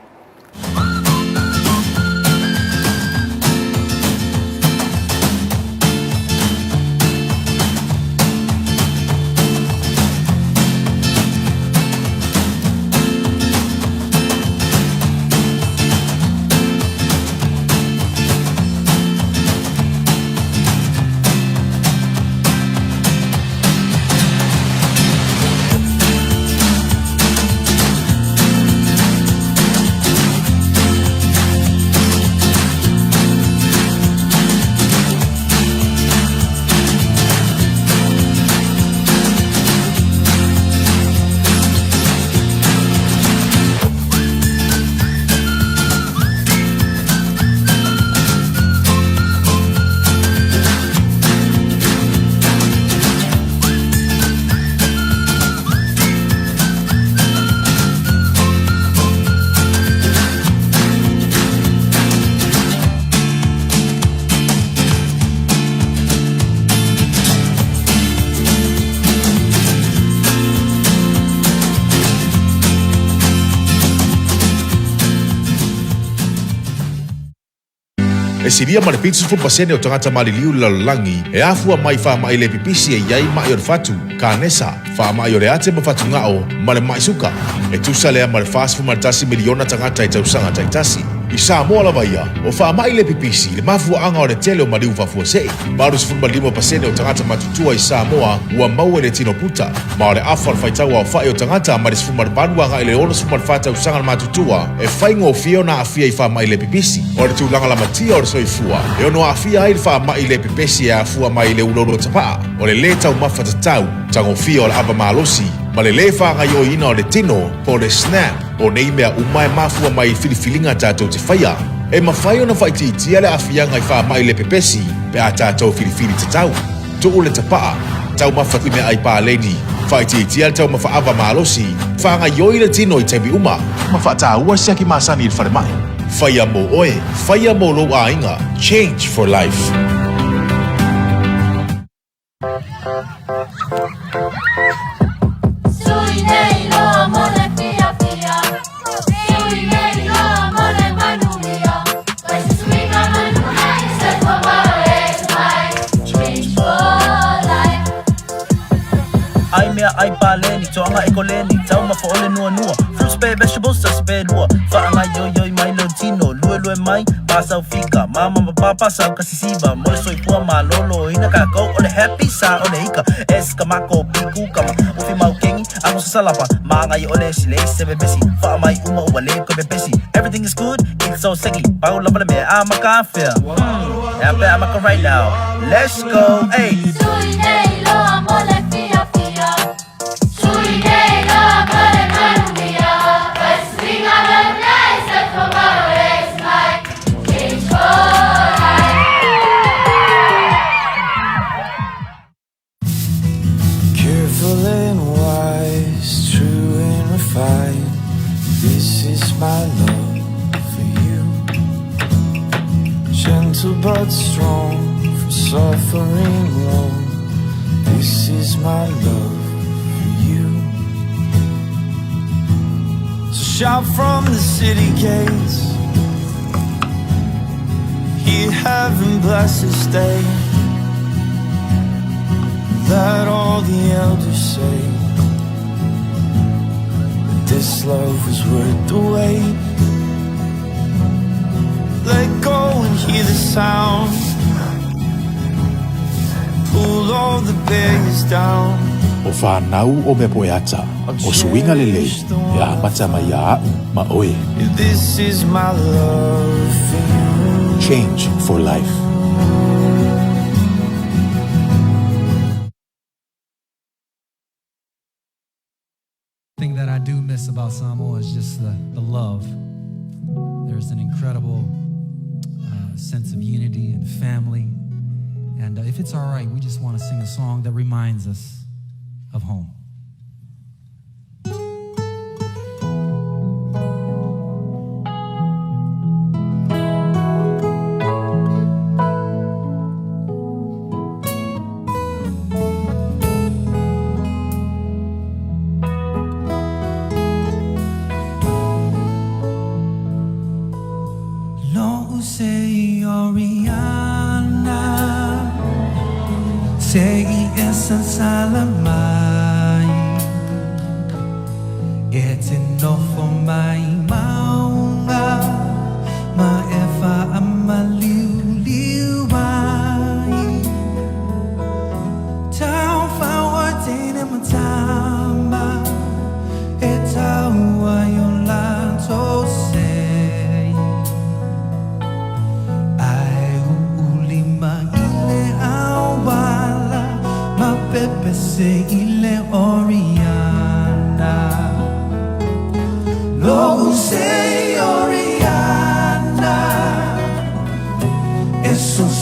E silia ma le 70% o tagata maliliu i le lalolagi e afua mai i faamai le pipisi e i ai maʻi o le fatu, kanesa, faamai o le ate ma fatugao, ma le maʻi suka. E tusa lea ma le 41 miliona tagata i tausaga taitasi. I Samoa lava ia, o faamai le pipisi le mafuaaga o le tele o maliu faafuasei. 85% o tagata matutua i Samoa ua maua i le tino puta, ma o le afa o le faitau aofai o tagata mai le 18 agai i le 64 tausaga le matutua e faigofie ona aafia i faamai le pipisi. O le tulaga lamatia o le soifua e ono aafia ai le faamai le pepesi e afua mai i le uloulou tapaa, o le lē taumafa tatau, tagofia o le ava malosi, ma le lē faagaioiina o le tino, po o le SNAP. O nei mea uma e mafua mai i filifiliga tatou te faia. E mafai ona faaitiitia le aafiaga i faamai le pepesi pe a tatou filifili tatau. Tuu le tapaa, taumafa i meaai paleni, faaitiitia le taumafa ava malosi, faagaioi le tino i taimi uma, ma faataua siaki masani i le falemai. Faia mo oe, faia mo lou aiga, Change for Life. ʻAi mea ʻai paleni, toaga e koleni, taumafa ʻole nuanua, fruits pe vegetables tasi pe lua, faagaioioi mai lou tino, luelue mai, pasau fika, mama ma papa sau ka sisiva, mo le soifua malōlōina kākou ʻo le happy sa ʻo le ika, S ka mako, B kūkama, ufi maukeni, ago sasalapa, māgai ʻole silei se pepesi, faamai uma ua lē koe pepesi, everything is good, it's so sexy, pau lava le mea a maka afea, hmm, ea pe a maka right now, let's go, ay. Sui nei loa mo le fiafia Sui nei loa mo le manuia Fai suiga lelei soifua maloloina mai Change for life. Careful and wise, true and refined. This is my love for you. Gentle but strong, from suffering long. This is my love for you. So shout from the city gates. Hear heaven bless this day. Let all the elders say that this love was worth the wait. Let go and hear the sound. Pull all the barriers down. O fanau o mea poeata, o suiga lelei e amata mai iā aʻu ma ʻoe. This is my love for you. Change for life. Thing that I do miss about Samoa is just the, the love. There's an incredible uh, sense of unity and family. And uh, if it's all right, we just want to sing a song that reminds us of home. Lo'u se Oriana Se i esa salamai E te nofo mai maunga Ma e whaamaliuliu ai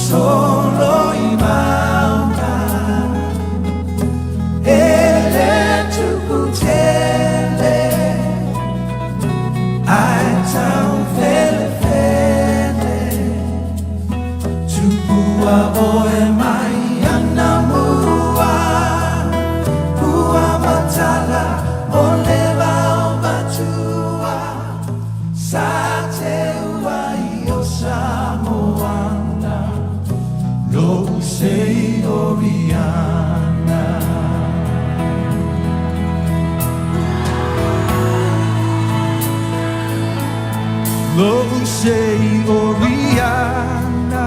Solo i mauta E le tupu tele Ai tau felefele Tupua oe mai ana mua Pua matala o le vao matua Sa te ua i o Samoana Lo'u sei Oriana. Lo'u sei Oriana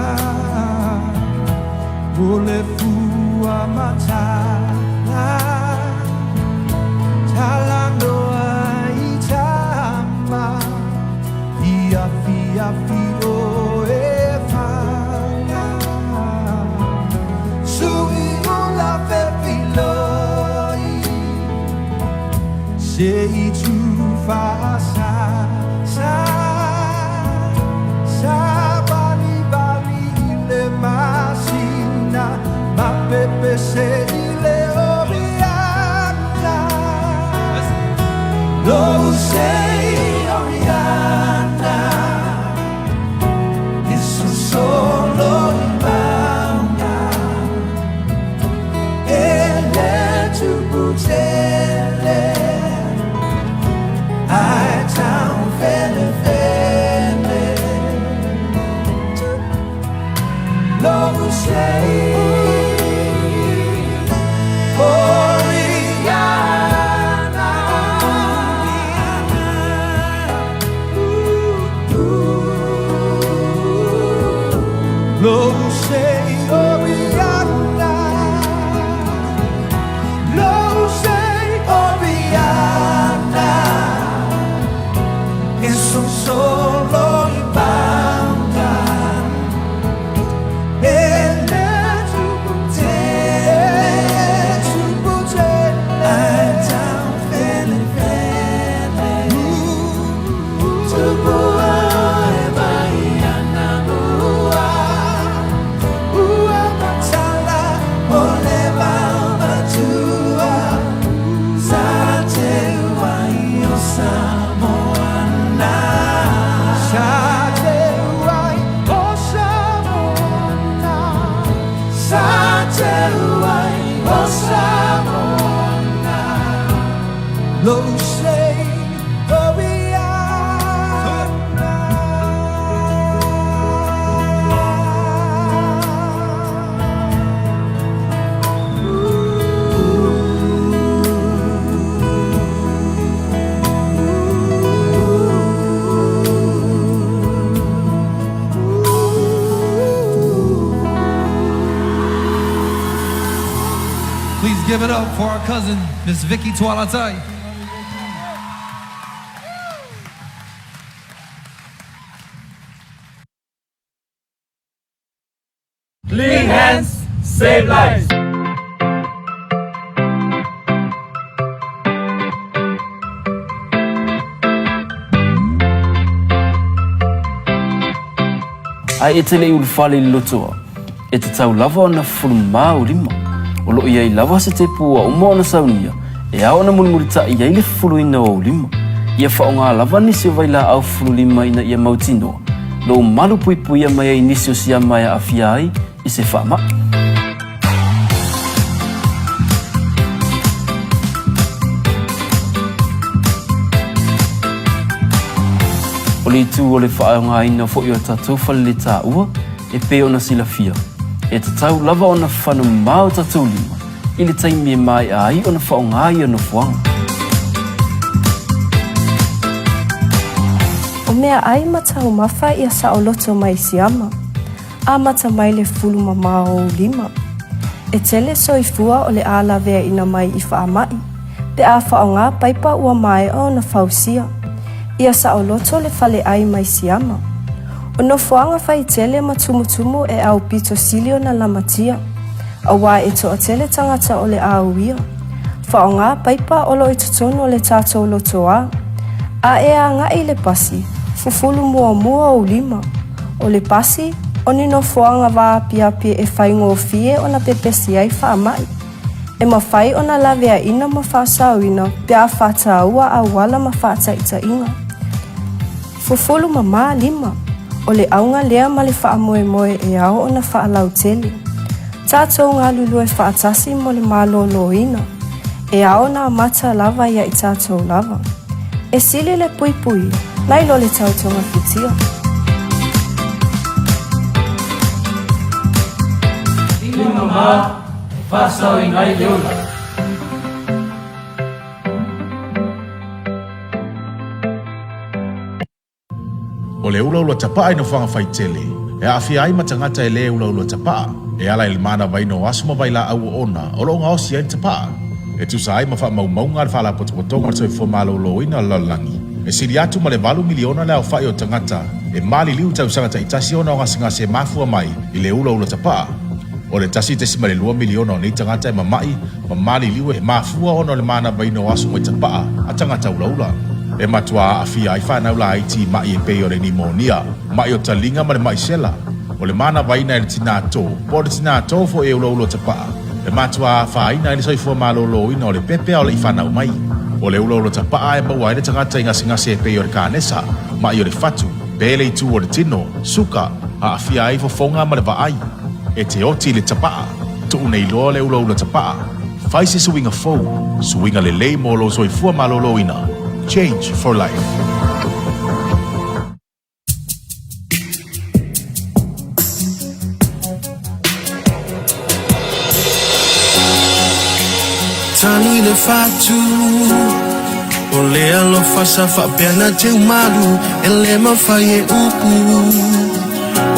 O le fua matala Talanoa i tama I afiafi o e fana Sui ula fefiloi Se i tu sa sa Sa bali bali i le masina Ma pepe se i le Oriana Lo'u sei Oriana E son solo i mauga E le tupu tele Ai tau felefele Lo'u sei Oriana. Lo'u sei Oriana. Lo'u sei Oriana. E son solo i mauga E le tupu tele tupu tele Ai tau felefele Tupua oe mai ana mua Ua matala o le vao matua Sa te ua i o Samoana. give it up for our cousin, Miss Vicky Toaletai. Clean hands, save lives. Ae e te le i ulufale i le lotoa, e tatau lava ona fufulu mamā ou lima. O lo o i ai lava se tepu ua uma ona saunia e ao ona mulimulitaʻi ai le fufuluina o ou lima. Ia faaaoga lava nisi o vailaau fufulu lima ina ia mautinoa lou malu puipuia mai ai nisi o siama e aafia ai i se faamaʻi. O le itu o le faaaogaina foi o tatou faleletaua e pei ona silafia, e tatau lava ona fafana mamao o tatou lima i le taimi e maea ai ona faaaoga ia nofoaga. O meaʻai ma taumafa ia saoloto mai Siama. Amata mai le fulu mamao o ou lima. E tele soifua o le a laveaina mai i faamaʻi, pe a faaaoga paipa ua maea ona fausia. Ia saoloto le faleʻai mai Siama. O nofoaga faitele ma tumutumu e aupito sili ona lamatia, auā e toatele tagata o le a uia. Faaaoga paipa o lo o i totonu o le tatou lotoa. A e agai i le pasi, fufulu muamua ou lima. O le pasi, o ni nofoaga vaapiapi e faigofie ona pepesi ai faamaʻi. E mafai ona laveaina ma faasaoina pe a faataua auala ma faataitaiga. Fufulu mamā lima, o le auga lea ma le faamoemoe e ao ona faalautele. Tatou galulue faatasi mo le malōlōina. E ao ona amata lava ia i tatou lava. E sili le puipuia, nai lo le tau togafitia. Lima mamā e faasaoina ai le ola. O le ulaula tapaa i nofoaga faitele, e aafia ai ma tagata e lē ulaula tapaa, e ala i le manavaina o aso ma vailaau oona o lo o gaosi ai le tapaa. E tusa ai ma faamaumauga a le Faalapotopotoga o le Soifua Maloloina o le Lalolagi, e sili atu ma le 8 miliona le aofai o tagata e maliliu i tausaga taitasi ona o gasegase e mafua mai i le ulaula tapaa. O le 1.2 miliona o nei tagata e mamaʻi ma maliliu e mafua ona o le manavaina o aso mai tapaa a tagata ulaula. E matuā aafia ai fanau laiti i maʻi e pei o le nimonia, maʻi o taliga ma le maʻi sela. O le manavaina e le tinā tō, po o le tinā tō foi e ulaula tapaa, e matuā afaina ai le soifua malōlōina o le pepe a o leʻi fanau mai. O le ulaula tapaa e maua ai le tagata i gasegase e pei o le kanesa, maʻi o le fatu, pele i itu o le tino, suka, aafia ai fofoga ma le vaai. E te oti i le tapaa, tuu nei loa le ulaula tapaa. Fai se suiga fou, suiga lelei mo lou soifua malōlōina. Change for life. Tanu i le fatu O le alofa sa faapea na teumalu E le mafai e upu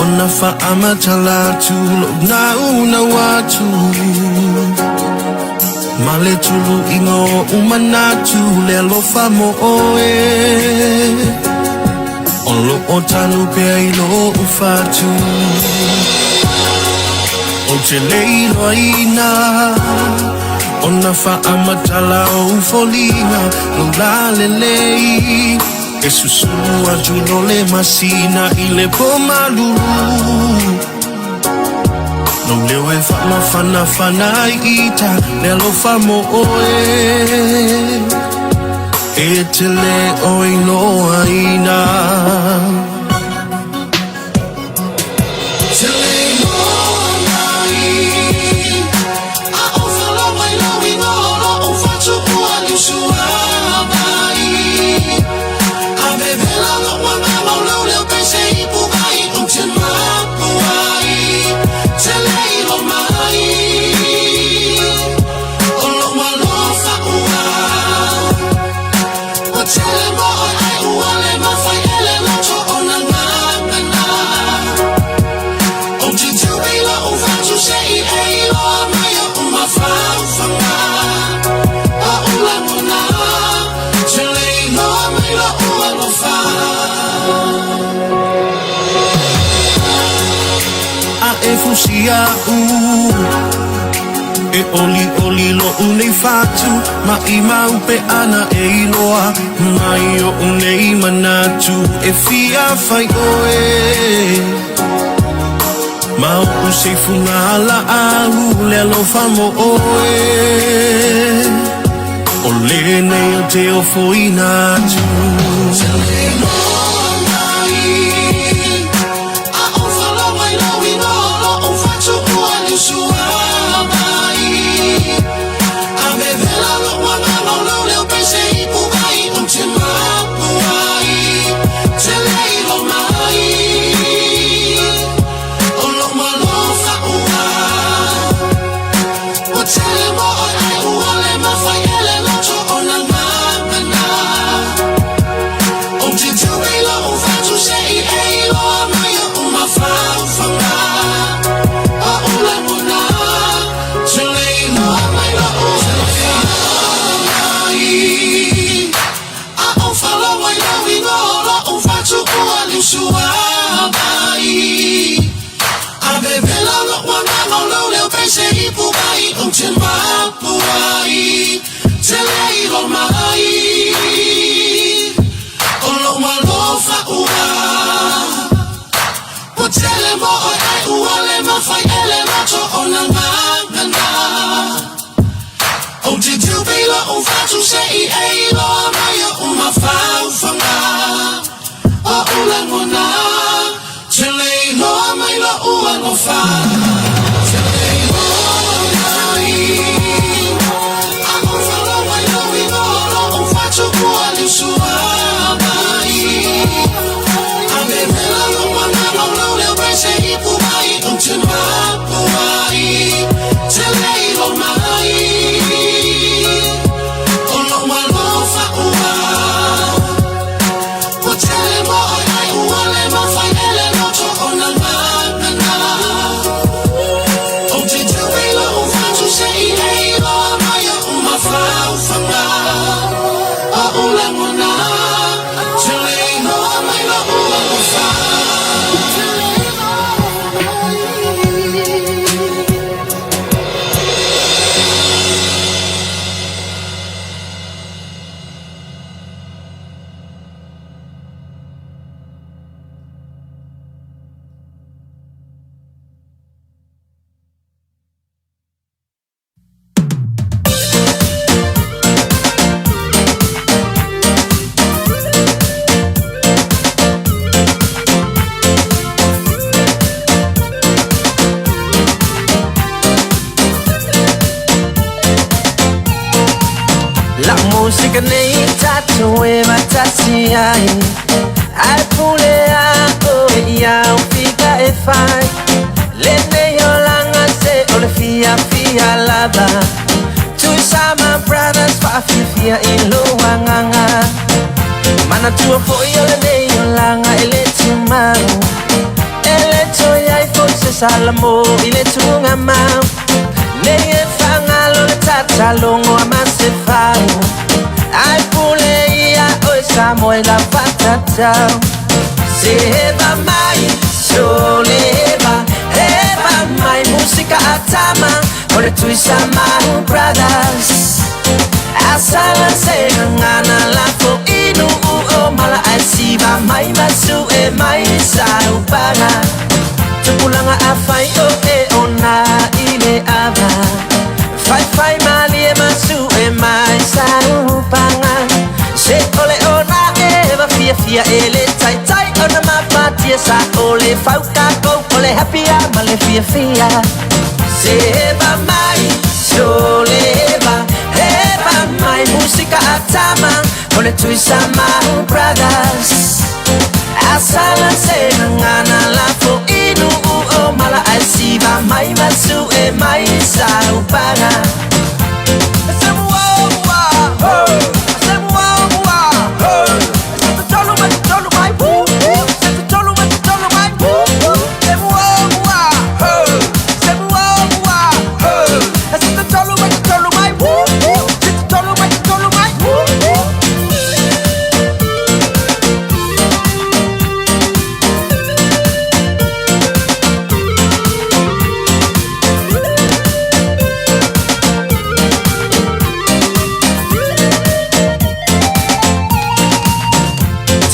Ona faamatala atu Lou naunau atu Ma le tuluiga o ou manatu Le alofa mo oe O loo tanu pea i lou fatu Ou te le iloaina Ona faamatala ou foliga Lou lalelei E susulu atu lo le masina I le po malulu Lou leo e faamafanafana ai ita Le alofa mo oe E te le o iloaina Te le iloa mai A o fala mai lou igoa o loʻu fatu ua liusuavai A vevela loʻu agaga o lou leo pei se ipu vai Ou te mapu ai Te le iloa mai O lou alofa ua Ua tele mo oe ai ua tusi a'u E ʻoliʻoli loʻu nei fatu Maʻimau pe ana e iloa Mai oʻu nei manatu E fia fai ʻoe Ma oʻu seifuga laʻau Le alofa mo ʻoe ʻO lenei ou te ofoina atu. La'u musika nei tatou e faatasi ai Ae pule a oe ia ou fika e fai Lenei olaga se o le fiafia lava Tuisama Brothers faafiafia i lou agaga Manatua foi o lenei olaga e le tumau E le toe i ai foi se salamo i le tugamau Nei e faagalo le tatalogo a Masefau Ae pule ia oe Samoa i lau faatatau Se eva mai sole eva Eva mai musika a tama O le Tuisama Brothers Asala se gagana lafo i nuu o mala Ae siva mai ma sue mai saupaga Tupulaga afai o e ona i le ava Faifai malie ma sue mai saupaga Se o le ona eva fiafia e le taitai Ona mapatia sa o le faukakou O le happy ma le fiafia Se eva mai sole eva Eva mai musika a tama O le Tuisama Brothers Asala se gagana lafo i nuu o mala Ae siva mai ma sue mai saupaga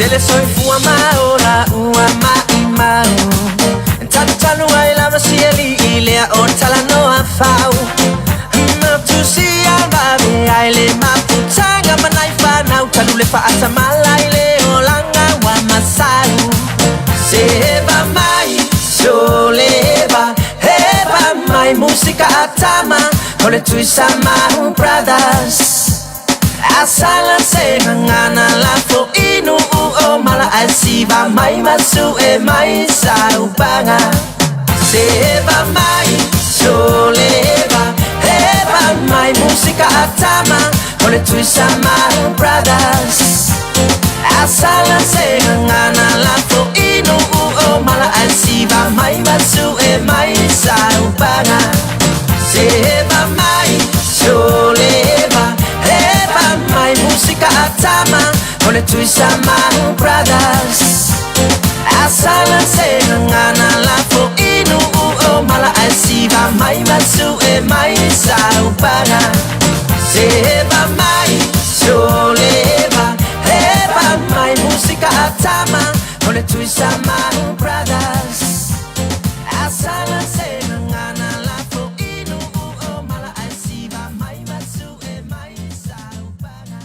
Tele soifua ma ola ua maʻimau Talutalu ai lava sialiʻi lea o talanoa fau Matusi vave ai le mafutaga ma nai fanau Talu le faatamala i le olaga ua masau Seva mai soleva Heva mai musika a tama O le Tuisamahu Brothers Asala se gagana lafo inu o mala ai siva mai masu e mai saupaga Seva mai soleva Heva mai musika a tama O le Tuisamahu Brothers Asala se gagana lafo inu o mala ai siva mai masu e mai saupaga Seva mai soleva Heva mai musika a tama O le Tuisamahu Brothers Asala se gagana lafo inu o mala ai siva mai masu e mai saupaga Seva mai soleva Heva mai musika a tama O le Tuisamahu Brothers Asala se gagana lafo inu o mala ai siva mai masu e mai saupaga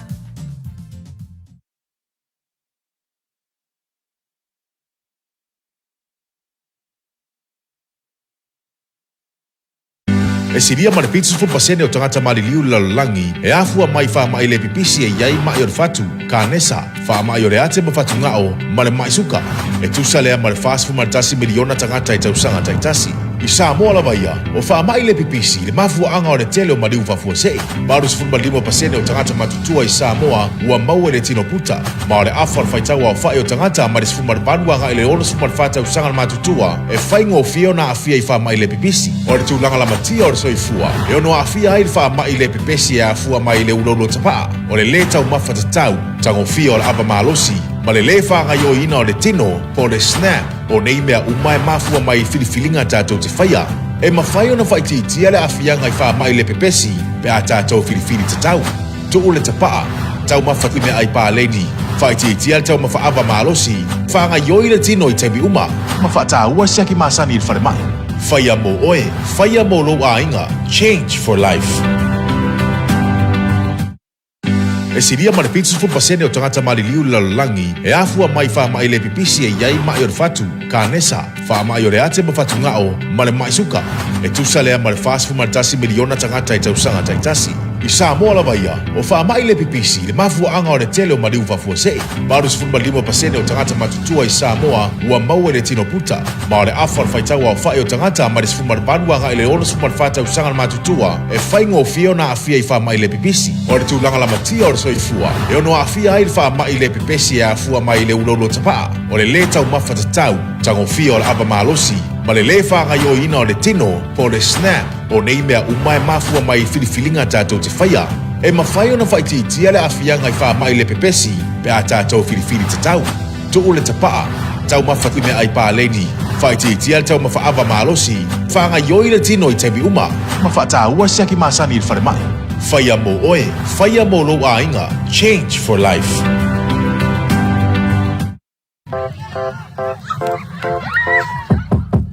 E silia ma le 70% o tagata maliliu i le lalolagi e afua mai i faamai le pipisi e i ai maʻi o le fatu, kanesa, faamai o le ate ma fatugao, ma le maʻi suka. E tusa lea ma le 41 miliona tagata i tausaga taitasi. I Samoa lava ia, o faamai le pipisi le mafuaaga o le tele o maliu faafuasei. 85% o tagata matutua i Samoa ua maua i le tino puta, ma o le afa o le faitau aofai o tagata mai le 18 agai i le 64 tausaga le matutua e faigofie ona aafia i faamai le pipisi. O le tulaga lamatia o le soifua e ono aafia ai le faamai le pepesi e afua mai i le uloulou tapaa, o le lē taumafa tatau, tagofia o le ava malosi, ma le lē faagaioiina o le tino, po o le SNAP. O nei mea uma e mafua mai i filifiliga tatou te faia. E mafai ona faaitiitia le aafiaga i faamai le pepesi pe a tatou filifili tatau. Tuu le tapaa, taumafa i meaai paleni, faaitiitia le taumafa ava malosi, faagaioi le tino i taimi uma, ma faataua siaki masani i le falemai. Faia mo oe, faia mo lou aiga, Change for Life. E silia ma le 70% o tagata maliliu i le lalolagi e afua mai i faamai le pipisi e i ai maʻi o le fatu, kanesa, faamai o le ate ma fatugao, ma le maʻi suka. E tusa lea ma le 41 miliona tagata i tausaga taitasi. I Samoa lava ia, o faamai le pipisi le mafuaaga o le tele o maliu faafuasei. 85% o tagata matutua i Samoa ua maua i le tino puta, ma o le afa o le faitau aofai o tagata mai le 18 agai i le 64 tausaga le matutua e faigofie ona aafia i faamai le pipisi. O le tulaga lamatia o le soifua e ono aafia ai le faamai le pepesi e afua mai i le uloulou tapaa, o le lē taumafa tatau, tagofia o le ava malosi, ma le lē faagaioiina o le tino, po o le SNAP. O nei mea uma e mafua mai i filifiliga tatou te faia. E mafai ona faaitiitia le aafiaga i faamai le pepesi pe a tatou filifili tatau. Tuu le tapaa, taumafa i meaai paleni, faaitiitia le taumafa ava malosi, faagaioi le tino i taimi uma, ma faataua siaki masani i le falemai. Faia mo oe, faia mo lou aiga, Change for Life.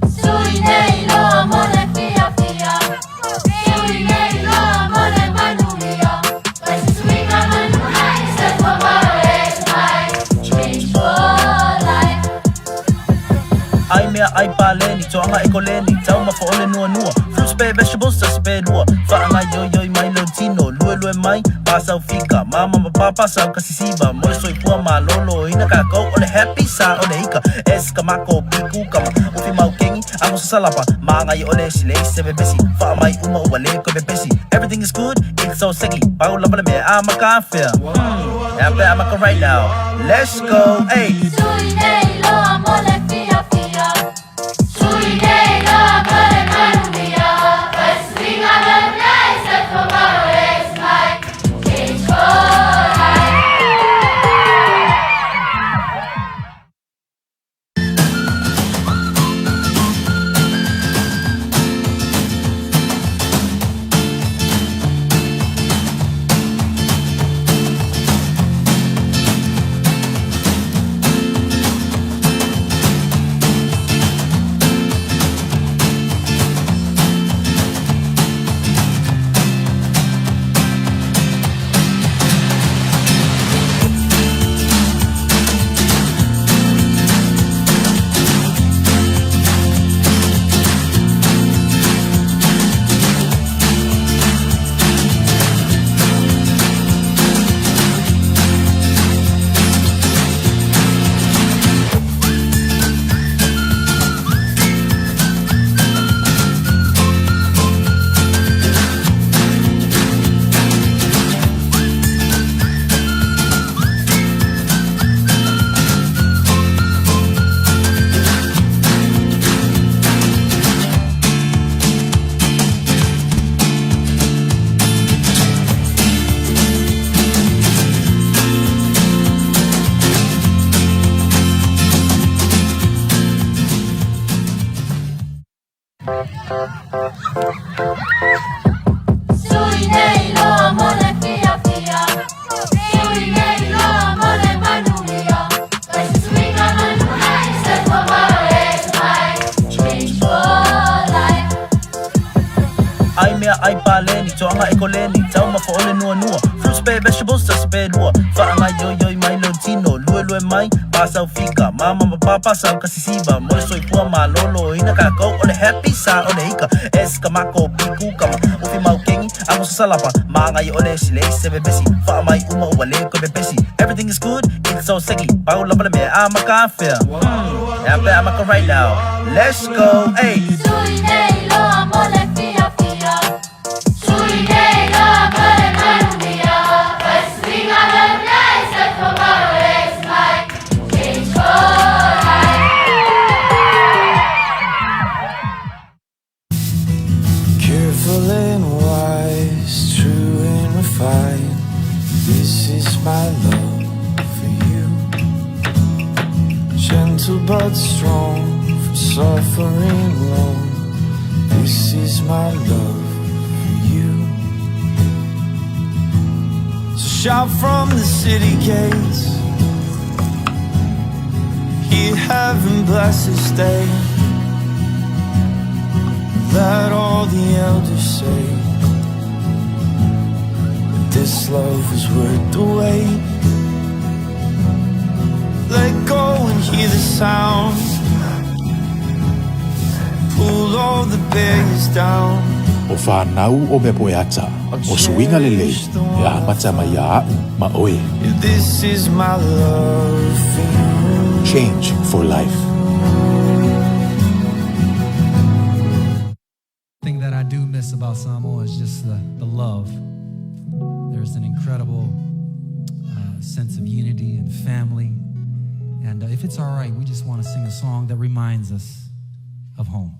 Sui nei loa mo le fiafia Sui nei loa mo le manuia Fai se suiga manu ai se tua maro e mai Change for life. Ai mea ai paleni, toaga e koleni, taumafa o le nuanua, fruits pe vegetables tasi pe lua, faagaioioi mai lou tino, luelue mai, pasau fika, mama ma papa sau kasisiva, mo le soifua malōlōina kākou o le happy sa o le ika, S ka mako, P kukama, ufi mau kengi, ago sasalapa, magai o le silei se pepesi, faamai uma ua le koe pepesi, everything is good, it's so seki, pau lava le mea a maka afea, hmm, ea pe a maka right now, let's go, hey. Sui nei loa mo le fiafia Sui nei loa mo le manuia Fai suiga lelei se tomorrow is mine Change for life. mea ai paleni Toaga e koleni Taumafa o le nuanua Fruits pe vegetables tasi pe lua Faagaioioi mai lou tino Luelue mai pa sau fika Mama ma papa sau kasisiva Mo le soifua malōlōina Kākou o le happy sa o le ika S ka mako P kukama Ufi maukeni Ago sasalapa Magaia ʻole silei se pepesi Faamai uma ua le koe pepesi Everything is good It's so sexy Pau lava le mea a maka afea Hmm E a pe a maka right now Let's go Ay Sui nei loa mo le fiafia Sui nei loa mo le manuia Fai suiga lelei soifua malō mai Change for life. Careful and wise, true and refined. This is my love for you. Gentle but strong, from suffering long. This is my love for you. So shout from the city gates. Hear heaven bless this day. Let all the elders say that this love was worth the wait. Let go and hear the sound. Pull all the barriers down. O fanau o mea poeata, o suiga lelei, e amata mai iā a'u ma oe. Yeah, this is my love for you. Change for life. Thing that I do miss about Samoa is just the love. There's an incredible sense of unity and family. And if it's all right, we just want to sing a song that reminds us of home.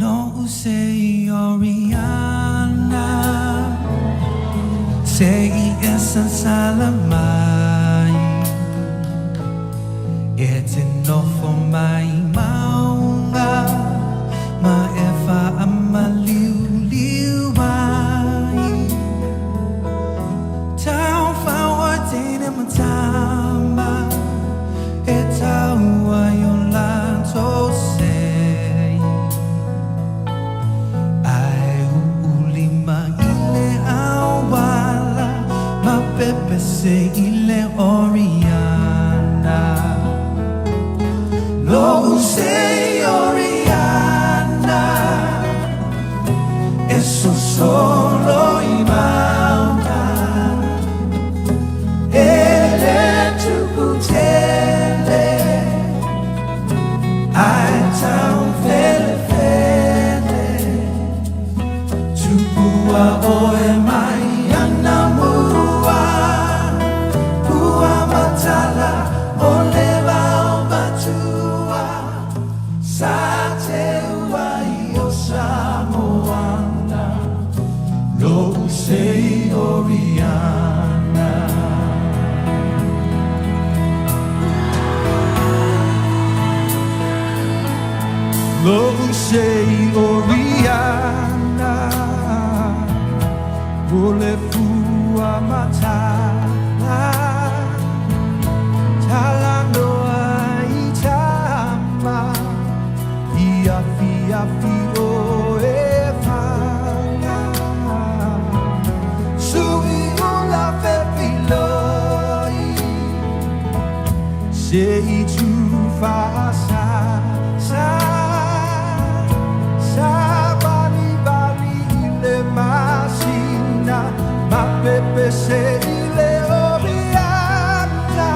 Lo'u sei Oriana Se i e sasala mai E te nofo mai mauga Ma e faamaliuliu ai Taufao o teine ma tama E taua i o latou sei Ae uulima i le auala Ma pepese i le Oriana Lo'u sei Oriana E sosolo i mauga E le tu'utele Ae taufelefele Tuua oe mai anamua Pua matala o le vao matua Sa teua i o Samoana Lo'u sei Oriana Lo'u sei Oriana O le fua matala Talanoa i tama I afi afi o e faga Sui ula fefiloi Se i tu fa sa sa Sa vali vali i le masina Ma pepese i le Oriana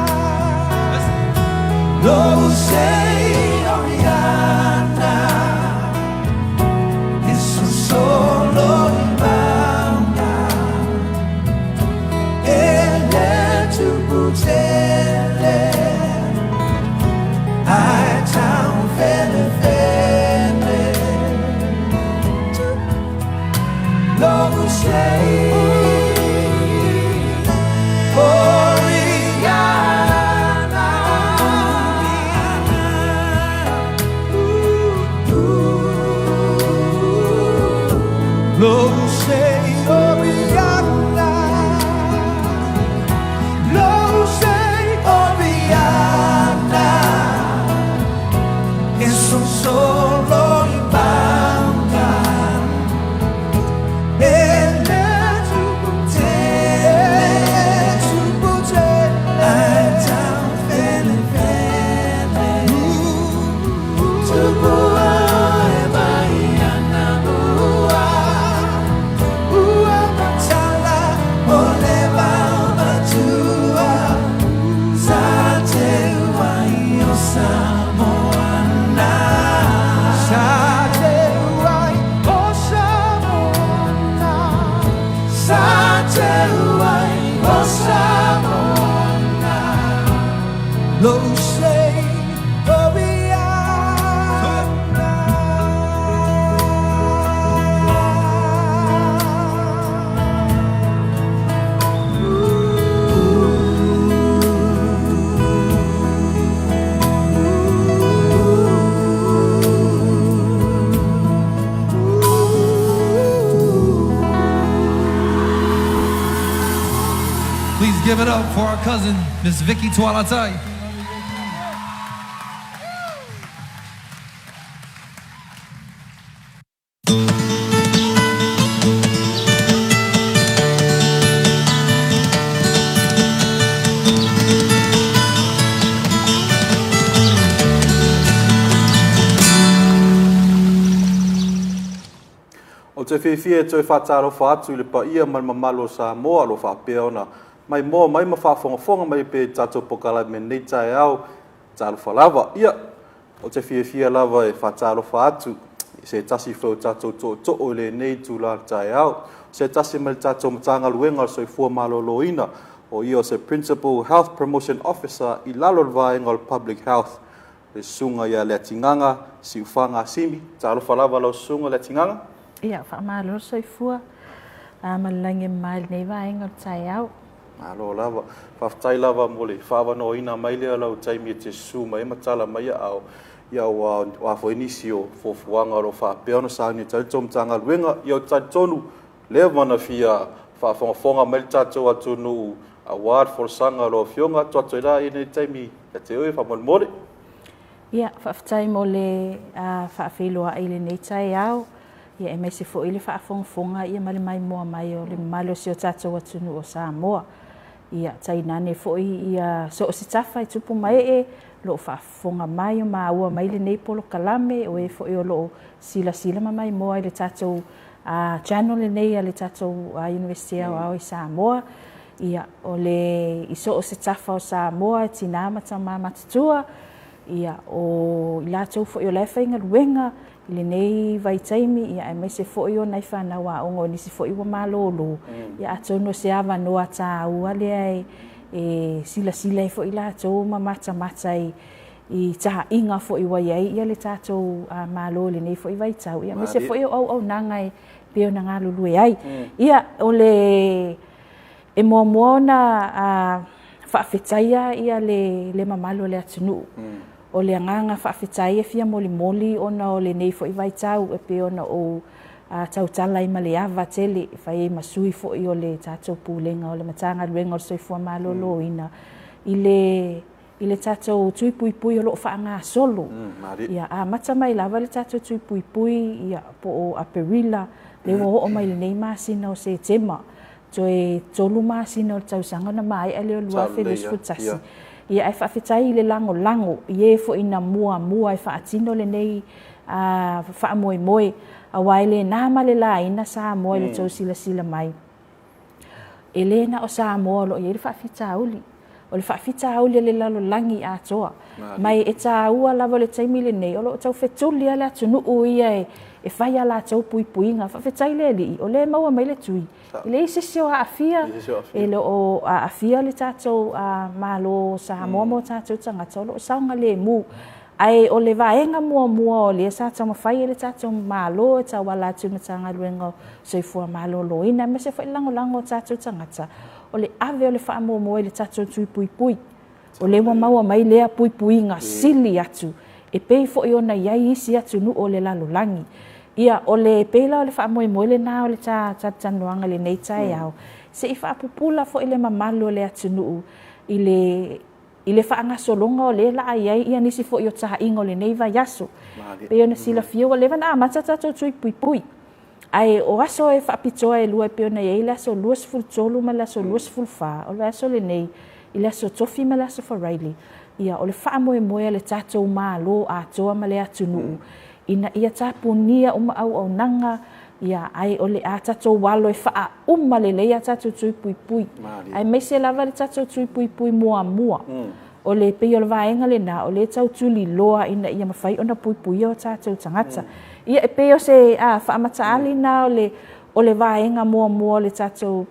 Lo'u sei Oriana E sosolo i mauga E le tu'utele Ae taufelefele Lo'u sei Oriana. te ai o Samoa Lou sei o iana. Please give it up for our cousin, Miss Vicky Tualatai. Ou te fiafia e toe faatalofa atu i le paia ma le mamalu o Samoa o lo o faapea ona maimoa mai ma faafogafoga mai pea i tatou polokalame i lenei taeao. Talofa lava. Ia, ou te fiafia lava e faatalofa atu i se tasi foi o tatou tootoo i lenei itula o le taeao, o se tasi mai le tatou Matagaluega o le Soifua Maloloina, o ia o se Principal Health Promotion Officer i lalo o le vaega o le Public Health, le Susuga ia Leatigaga Siufaga Simi. Talofa lava lau Susuga Leatigaga. Ia, faamalo le soifua ma le lagi e mama i lenei vaega o le taeao. Malo lava. Faafetai lava mo le faaavanoaina mai lea o lau taimi e te susu mai ai ma tala mai aao, ia aua o a foi nisi o fuafuaga o lo o faapea ona sauni atu ai le tou Matagaluega. Ia ou te talitonu, leva ona fia faafogafoga mai le tatou atunuu aua le folasaga a lau Afioga. Tuu atu ai la i lenei taimi ia te oe faamolemole. Ia, faafetai mo le faafeiloai i lenei taeao. Ia aemaise foi le faafogafoga ia ma le maimoa mai o le mamalu o si o tatou atunuu o Samoa. Ia tainane foi ia so o se tafa e tupu ma ee o lo o faafofoga mai o maua mai lenei polokalame, o e foi o lo o silasila ma maimoa i le tatou channel lenei a le tatou Iunivesite Aoao i Samoa. Ia, o le i so o se tafa o Samoa, tinā ma tamā matutua, ia, o i latou foi o la e faigaluega i lenei vaitaimi, ia, aemaise foi o nai fanau aoga o nisi foi ua malolo, ia, atonu o se avanoa taua lea e silasila ai foi latou ma matamata i taaiga foi ua i ai le tatou Malo i lenei foi vaitau, ia, aemaise foi o auaunaga e pei ona galulue ai. Ia, o le E muamua ona faafetaia ia le mamalu o le atunuu. O le agaga faafetai e fia molimoli ona o lenei foi vaitau e pei ona ou tautala ai ma le ava tele e fai ai ma sui foi o le tatou Pulega o le Matagaluega o le Soifua Maloloina i le i le tatou tui puipui o lo o faagasolo. Ia amata mai lava le tatou tui puipui ia po o Aperila, lea ua oo mai lenei masina o Setema, toe 3 masina o le tausaga ona maea lea o le 2021. Ia ae faafetai i le lagolago i e foi na muamua e faatino lenei faamoemoe, aua e le na ma le laina Samoa i le tou silasila mai. E le na o Samoa o lo o i ai le faafitauli. O le faafitauli a le lalolagi atoa. Ma e taua lava le taimi lenei, o lo o tau fetuli lava le atunuu ia e fai a latou puipuiga. Faafetai le Alii, o lea e maua mai le tui. E leai se isi o aafia, e le o aafia le tatou Malo o Samoa ma o tatou tagata, o lo o saogalemu. Ae o le vaega muamua o lea sa taumafai ai le tatou Malo e tauala atu i le Matagaluega o Soifua Maloloina aemaise foi le lagolago o tatou tagata, o le ave o le faamuamua i le tatou tui puipui. O lea ua maua mai lea puipuiga sili atu e pei foi ona i ai isi atunuu o le lalolagi. Ia, o le pei la o le faamoemoe lena o le talatalanoaga i lenei taeao, se i faapupula foi le mamalu o le atunuu i le I le faagasologa o lea la a i ai ia nisi foi o taaiga o lenei vaiaso. E pei ona silafia ua leva ona amata tatou tui puipui. Ae o aso e faapitoa e lua e pei ona i ai le aso 23 ma le aso 24, o le vaiaso lenei i le aso Tofi ma le aso Faraile, ia o le faamoemoe a le tatou Malo atoa ma le atunuu ina ia tapunia uma auaunaga, ia, ae o le a tatou alo e faauma lelei a tatou tui puipui, aemaise lava le tatou tui puipui muamua. O le pei o le vaega lena o lea e tau tuliloa ina ia mafai ona puipuia o tatou tagata. Ia, e pei o se faamataali lena o le vaega muamua o le tatou.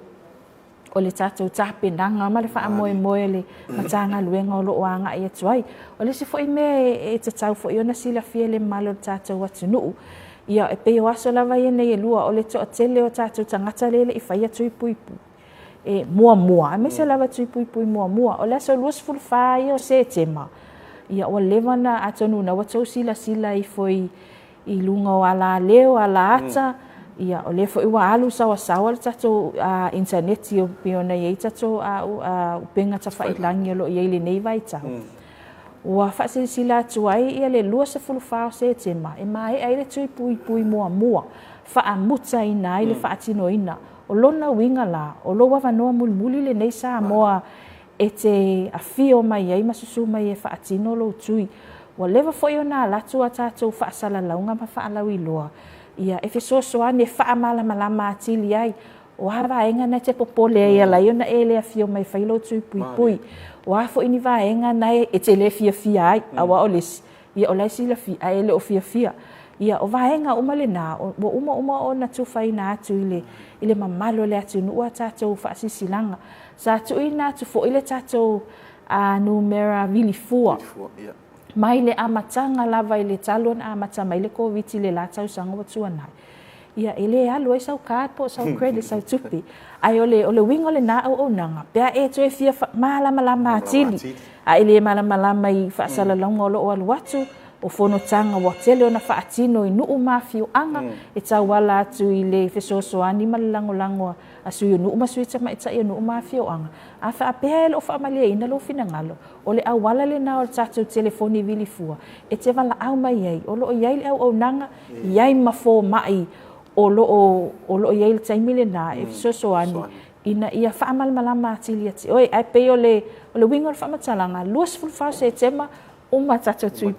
O le tatou tapenaga ma le faamoemoe o le Matagaluega o lo o agai atu ai. O le isi foi mea e tatau foi ona silafia e le mamalu o le tatou atunuu, ia e pei o aso lava ia nei e lua, o le toatele o tatou tagata lea e le i faia tui puipui e muamua, aemaise lava tui puipui muamua. O le aso 24 ia o Setema, ia ua leva ona, atonu o lena ua outou silasila ifo i i luga o alaleo, alaata, ia o lea foi ua alu sawasawa le tatou initaneti e pei ona i ai tatou upega tafailagi o lo o i ai i lenei vaitau. Ua faasilasila atu ai ia le 24 o Setema e maea ai le tui puipui muamua, faamutaina ai le faatinoina. O lona uiga la, o lou avanoa mulimuli lenei Samoa e te afio mai ai ma susu mai e faatino lou tui. Ua leva foi ona alu atu a tatou faasalalauga ma faalauiloa, ia, e fesoasoani e faamalamalama atili ai, o a vaega na e te popole ai e ala ai ona e le afio mai e fai lou tui puipui, o a foi ni vaega na e te le fiafia ai, aua o le isi, ia o la e silafia ae le o fiafia. Ia, o vaega uma lena, ua uma uma ona tufaina atu i le, i le mamalu o le atunuu a tatou faasilasilaga. Sa tuuina atu foi le tatou numera vilifua mai le amataga lava i le talu ona amata mai le Koviti i le la tausaga ua tuanai. Ia, e le alu ai sau card po o sau credit, sau tupe. Ae o le, o le uiga o lena auaunaga, pe a e toe fia malamalama atili, a e le malamalama i faasalalauga o lo o alu atu, o fonotaga ua tele ona faatino i nuu ma afioaga e tauala atu i le fesoasoani ma le lagolago a sui o nuu ma sui tamaitai o nuu ma afioaga. A faapea e le o faamalieina lou finagalo, o le auala lena o le tatou telefoni vili fua e te valaau mai ai, o lo o i ai le auaunaga, i ai ma fomai o lo o, o lo o i ai i le taimi lena e fesoasoani ina ia faamalamalama atili ia te oe. Ae pei o le, o le uiga o le faamatalaga, 24 o Setema, uma tatou tui,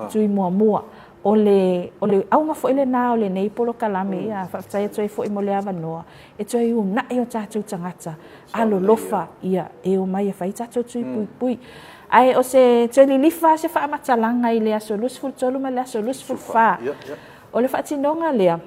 tui muamua. O le, o le auga foi lena o lenei polokalame, ia, faafetai atu ai foi mo le avanoa, e toe uunai o tatou tagata, alolofa, ia, e omai e fai tatou tui puipui. Ae o se toe lilifa lava se faamatalaga i le aso 23 ma le aso 24. O le faatinoga lea,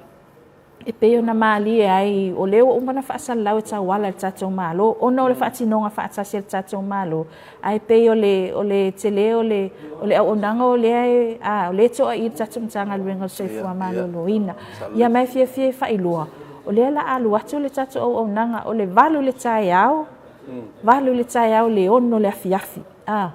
e pei ona malie ai, o lea ua uma ona faasalalau e tauala i le tatou Malo, ona o le faatinoga faatasi a le tatou Malo, ae pei o le, o le tele o le, o le auaunaga o lea e, a, o lea e to'a i le tatou Matagaluega o le Soifua Maloloina. Ia ma e fiafia e faailoa, o lea o le a alu atu le tatou auaunaga, o le 8 i le taeao, 8 i le taeao i le 6 i le afiafi, a,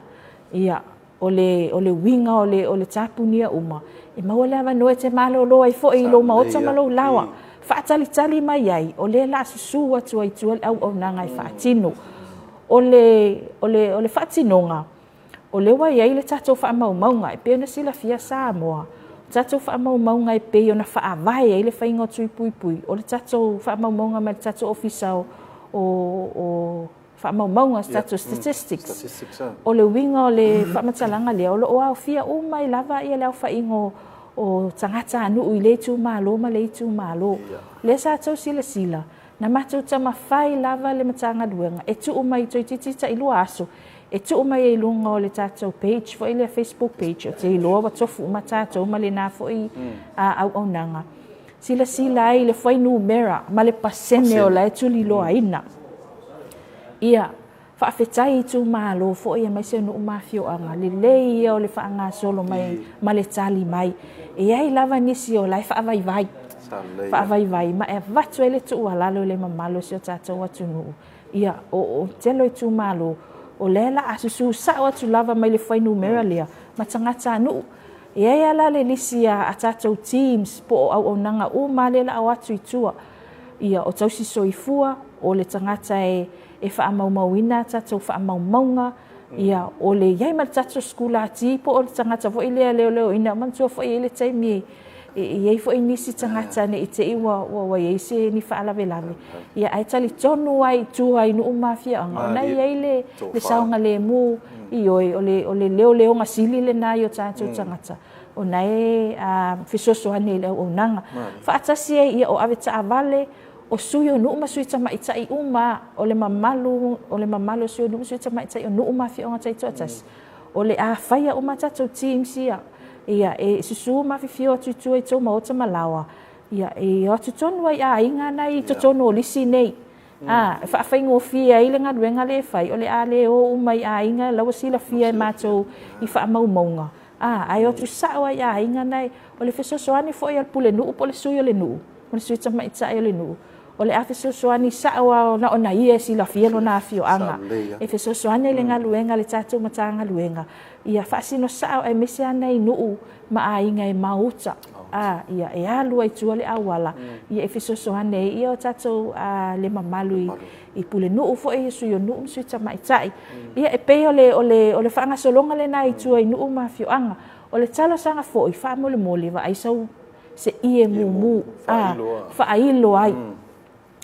ia, O le, o le uiga o le, o le tapunia uma, e maua le avanoa e te malolo ai foi i lou maota ma lou laoa. Faatalitali mai ai, o lea o le a susu atu ai i tua le auaunaga e faatino. O le, o le, o le faatinoga, o lea ua i ai le tatou faamaumauga, e pei ona silafia Samoa, o tatou faamaumauga e pei ona faavae ai le faiga o tui puipui, o le tatou faamaumauga mai le tatou Ofisa o, o, o faamaumauga, tatou statistics. O le uiga o le faamatalaga lea, o lo o aofia uma ai lava le aofaiga o, o tagatanuu i lea itumalo ma lea itumalo. O lea sa outou silasila, na matou taumafai lava le Matagaluega e tuu mai toeitiiti tailua aso, e tuu mai ai i luga o le tatou page foi lea, Facebook page, ou te iloa ua tofu uma tatou ma lena foi auaunaga. Silasila ai i le fuainumera ma le pasene o la e tuliloaina. Ia, faafetai i itumalo foi aemaise o nuu ma afioaga, lelei ia o le faagasolo mai ma le tali mai. E i ai lava nisi o la e faavaivai, faavaivai ma e avatu ai le tuualalo i le mamalu o si o tatou atunuu. Ia, o le tele o itumalo, o lea o le a susu sao atu lava mai le fuainumera lea ma tagatanuu. E i ai lava la le lisi a tatou teams po o auaunaga uma lava lea o le a o atu i tua. Ia, o tausi soifua, o le tagata e, e faamaumauina a tatou faamaumauga, ia, o le i ai ma le tatou sikulati po o le tagata foi lea leoleoina. Manatua foi e i ai le taimi e i ai foi nisi tagata ne i te i ua, ua, ua i ai se ni faalavelave. Ia, ae talitonu lava i tua i nuu ma afioaga, o na e i ai le, le saogalemu, ioe, o le, o le leoleoga sili lena i o tatou tagata. O na e fesoasoani ai i le auaunaga. Faatasi ai, ia, o avetaavale, o sui o nuu ma sui tamaitai uma lava, o le mamalu, o le mamalu o sui o nuu ma sui tamaitai o nuu ma afioaga taitoatasi, o le a faia uma a tatou teams ia, ia, e susu ma afifio atu i tua i tou maota ma laoa, ia, e o atu tonu ai i aiga na e i totonu o lisi nei. A, e faafaigofie ai le galuega lea e fai, o le a le o uma i aiga la ua silafia e matou i faamaumauga, a, ae o atu sao lava i aiga na e, o le fesoasoani foi a le pulenuu po o le sui o le nuu, ma le sui tamaitai o le nuu, o le a fesoasoani sao lava na ona ia e silafia lona afioaga, e fesoasoani i le galuega a le tatou Matagaluega, ia faasino sao aemaise lava nai nuu ma aiga e maota, a, ia, e alu ai i tua le auala, ia e fesoasoani ai ia o tatou le mamalu i pulenuu foi, sui o nuu ma sui tamaitai. Ia e pei o le, o le, o le faagasologa lena i tua i nuu ma afioaga. O le talosaga foi, faamolemole, vaai sau se ie mumu, a, faailo ai.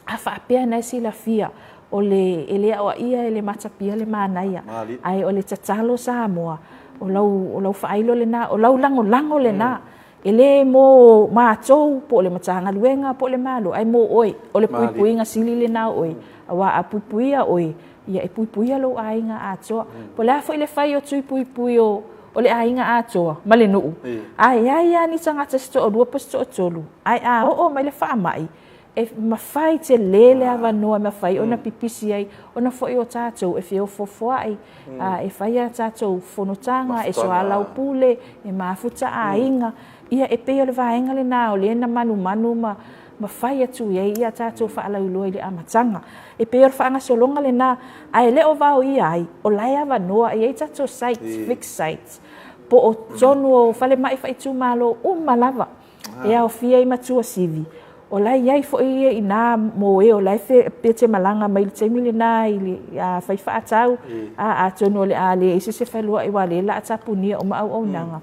A faapea na e silafia, o le, e le aoaia e le matapia le manaia, ae o le tatalo Samoa, o lau, o lau faailo lena, o lau lagolago lena. E le mo matou po o le Matagaluega po o le Malo, ae mo oe. O le puipuiga sili lena o oe, aua a puipuia oe, ia e puipuia lou aiga atoa. Po o le a foi le fai o tui puipui o, o le aiga atoa ma le nuu, ae i ai lava ni tagata se toalua po o se toatolu, ae a oo mai le faamai, e mafai tele le avanoa e mafai ona pipisi ai, ona foi o tatou e feofoofoai, e fai a tatou fonotaga, e soalaupule, e mafuta aiga. Ia, e pei o le vaega lena o lea na manumanu ma ma fai atu i ai a tatou faalauiloa i le amataga. E pei o le faagasologa lena, ae le o vaoia ai, o la e avanoa, e i ai tatou sites, fixed sites, po o totonu o falemai faaitumalo uma lava. e aofia ai ma Tuasivi, o la e i ai foi ia i ina mo e o la e pe te malaga mai i le taimi lena i le fai faatau, a, atonu o le a leai se isi e feluai aua o lea o le a tapunia uma auaunaga.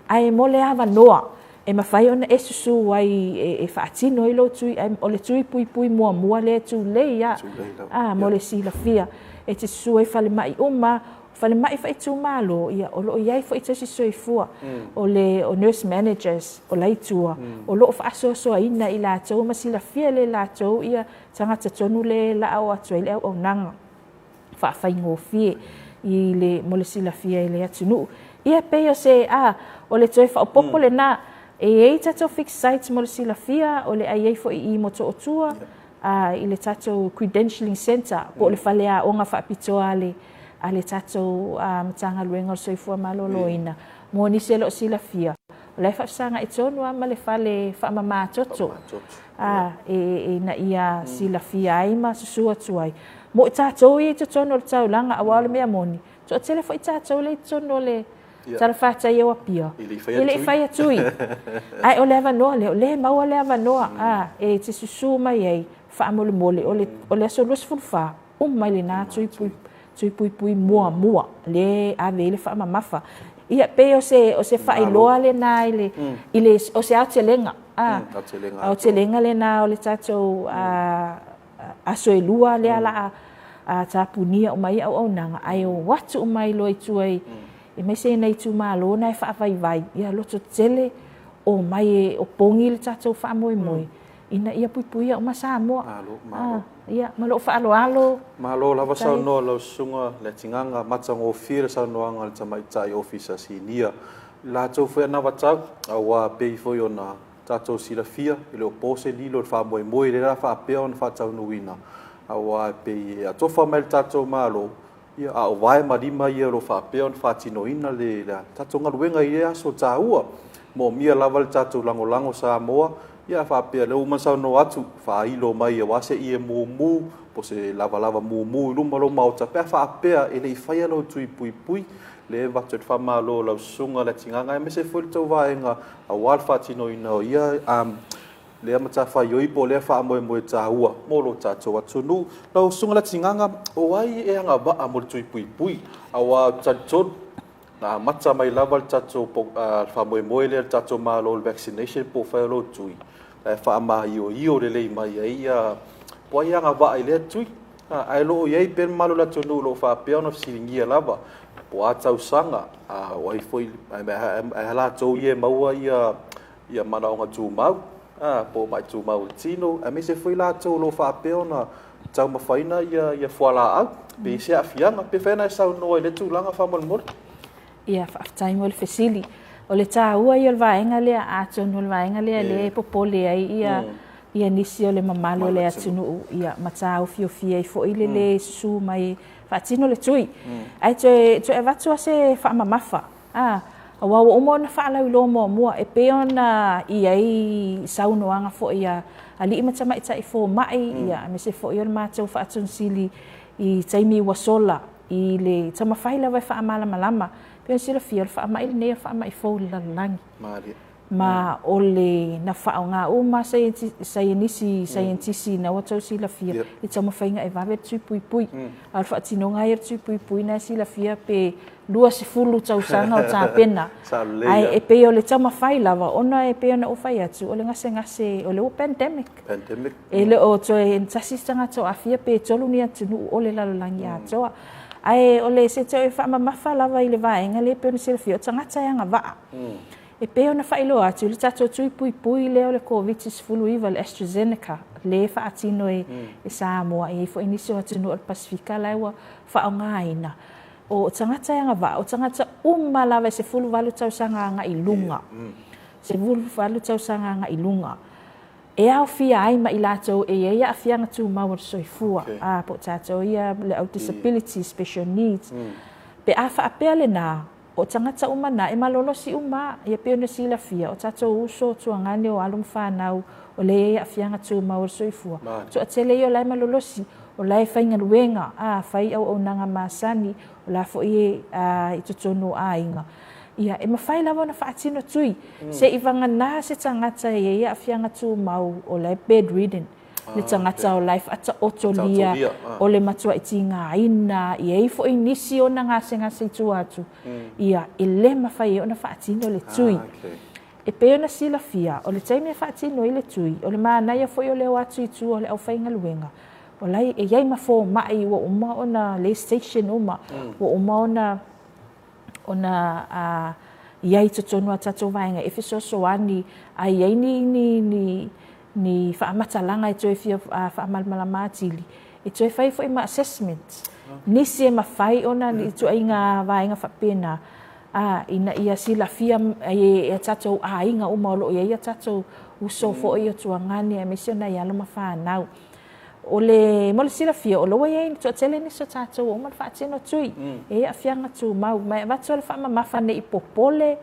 Ae mo le avanoa e mafai ona e susu ai e faatino ai lou tui, o le tui puipui muamua lea e tulei lava, a, mo le silafia, e te susu ai i falemai uma, Falemai faaitumalo, ia, o lo o i ai foi tausi soifua, o le o nurse managers o la i tua, o lo o faasoasoaina i latou ma silafia e latou ia tagata tonu le la o atu ai le auaunaga faafaigofie i le mo le silafia e le atunuu. Ia pei o se a o le toe faaopoopo lena, e i ai tatou fixed sites mo le silafia, o le a i ai foi i i Motootua, i le tatou credentialing centre po o le faleaoga faapitoa a le a le tatou Matagaluega o le Soifua Maloloina mo nisi e le o silafia, o la e faafesagai tonu lava ma le fale faamama toto ina ia silafia ai ma susu atu ai mo i tatou ia i totonu o le taulaga, aua o le mea moni, toatele foi tatou lea i totonu o le talafatai o Apia, e le i faia tui. Ae o le avanoa lea, o lea e maua le avanoa e te susu mai ai faamolemole, o le aso 24, uma mai lena tui, tui puipui muamua, lea e ave ai le faamamafa. Ia, pei o se, o se faailoa lena i le, i le, o se aotelega, aotelega lena o le tatou aso e lua lea la a tapunia uma ai auaunaga, ae o atu uma ai loa i tua i, aemaise i nai itumalo na e faavaivai, ia lototele o mai e opogi le tatou faamoemoe ina ia puipuia uma Samoa. Malo, malo. Ia, ma lou faaaloalo. Malo lava saunoa lau susuga Leatigaga, matagofie le saunoaga a le Tamaitai Ofisa Sinia i latou foi anavatau, aua pei foi ona tatou silafia, e le o po se lilo i le faamoemoe lea o le a faapea ona faataunuuina, aua e pei e atofa mai le tatou Malo, ia, a o vae ma lima ia o lo o faapea ona faatinoina le tatou galuega i lea aso taua. E moomia lava le tatou lagolago Samoa, ia a faapea o lea ua uma ona saunoa atu, faailo mai aua se ie mumu, po o se lavalava mumu i luma o lou maota, pe a faapea e le i faia lou tui puipui, lea e avatu ai le faamalo i lau susuga Leatigaga aemaise foi le tou vaega aua le faatinoina o ia lea matafaioi po o lea faamoemoe taua mo lo tatou atunuu. Lau Susuga Latigaga, o ai e agavaa mo le tui puipui? Aua ou te talitonu, na amata mai lava le tatou faamoemoe lea i le tatou Malo i le vaccination po o fai o lou tui, la e faamaioio lelei mai ai ia, po o ai e agavaa i lea tui. Ae o lo o i ai pea le mamalu o le atunuu o lo o faapea ona fesiligia lava, po o a tausaga, o ai foi, ae a latou ia e maua ia manaoga tumau, po o mai tumau o le tino, aemaise foi latou o lo o faapea ona taumafaina ia fualaau, pe i ai se aafiaga. Pe faia ona e saunoa i lea tulaga faamolemole? Ia, faafetai mo le fesili. O le taua ia o le vaega lea, atonu o le vaega lea lea e popole ai ia mm. Ia nisi o le mamalu o le atunuu ia ma taofiofi ai foi le lē susu mai e faatino le tui. Ae toe toe avatu lava se faamamafa, a, aua ua uma ona faalauiloa muamua e pei ona i ai saunoaga foi a alii ma tamaitai fomai ia aemaise foi o le matou faatonisili i taimi ua sola i le taumafai lava e faamalamalama. E pei ona silafia o le faamai lenei o le faamai fou i le lalolagi. Ma o le na faaaoga uma saienisi, saienitisi na ua tou silafia i taumafaiga e vave le tui puipui. A o le faatinoga lava ia o le tui puipui na e silafia pe 20 tausaga o tapena. Ae e pei o le taumafai lava ona e pei ona ou fai atu, o le gasegase o lea ua pandemic. E le o toe tasi se tagata o aafia pe tolu ni atunuu o le lalolagi atoa. Ae o le se toe faamamafa lava i le vaega lea e pei ona silafia, o tagata e agavaa. E pei ona faailoa atu, le tatou tui puipui lea o le Koviti-19, le AstraZeneca, lea e faatino e Samoa, e i ai foi nisi o atunuu o le Pasefika la ua faaaogaina. O tagata e agavaa, o tagata uma lava e 18 tausaga agai i luga, 18 tausaga agai i luga, e aofia ai ma i latou e i ai aafiaga tumau o le soifua, a, po o tatou ia le au disability, special needs. Pe a faapea lena, O tagata uma na, e malolosi uma a, ia pei ona silafia, o tatou uso, o tuagane, o alo ma fanau, o lea e i ai aafiaga tumau o le soifua. Toatele ia o la e malolosi, o la e faigaluega, a, fai auaunaga masani, o la foi e a, i totonu o aiga. Ia, e mafai lava ona faatino tui, seivagana se tagata e i ai aafiaga tumau o la e bedridden. le tagata o la e faataotolia, o le matuai tigaina, e i ai foi nisi ona gasegase i tua atu, ia, e le mafai ai ona faatino le tui. E pei ona silafia, o le taimi e faatino ai le tui, o le manaia foi o le o atu i tua o le aufaigaluega, o la e i ai ma fomai ua uma ona lay station uma, ua uma ona ona i ai i totonu o a tatou vaega e fesoasoani a i ai ni, ni, ni, ni faamatalaga e toe fia faamalamalama atili, e toe fai foi ma assessment. Nisi e mafai ona ituaiga vaega faapena, a, ina ia silafia e a tatou aiga uma o lo o i ai a tatou uso foi o tuagane aemaise o nai alo ma fanau. O le, mo le silafia, o la ua i ai toatele nisi o tatou ua uma ona faatino tui, e i ai aafiaga tumau, ma e avatu le faamamafa ne i popole,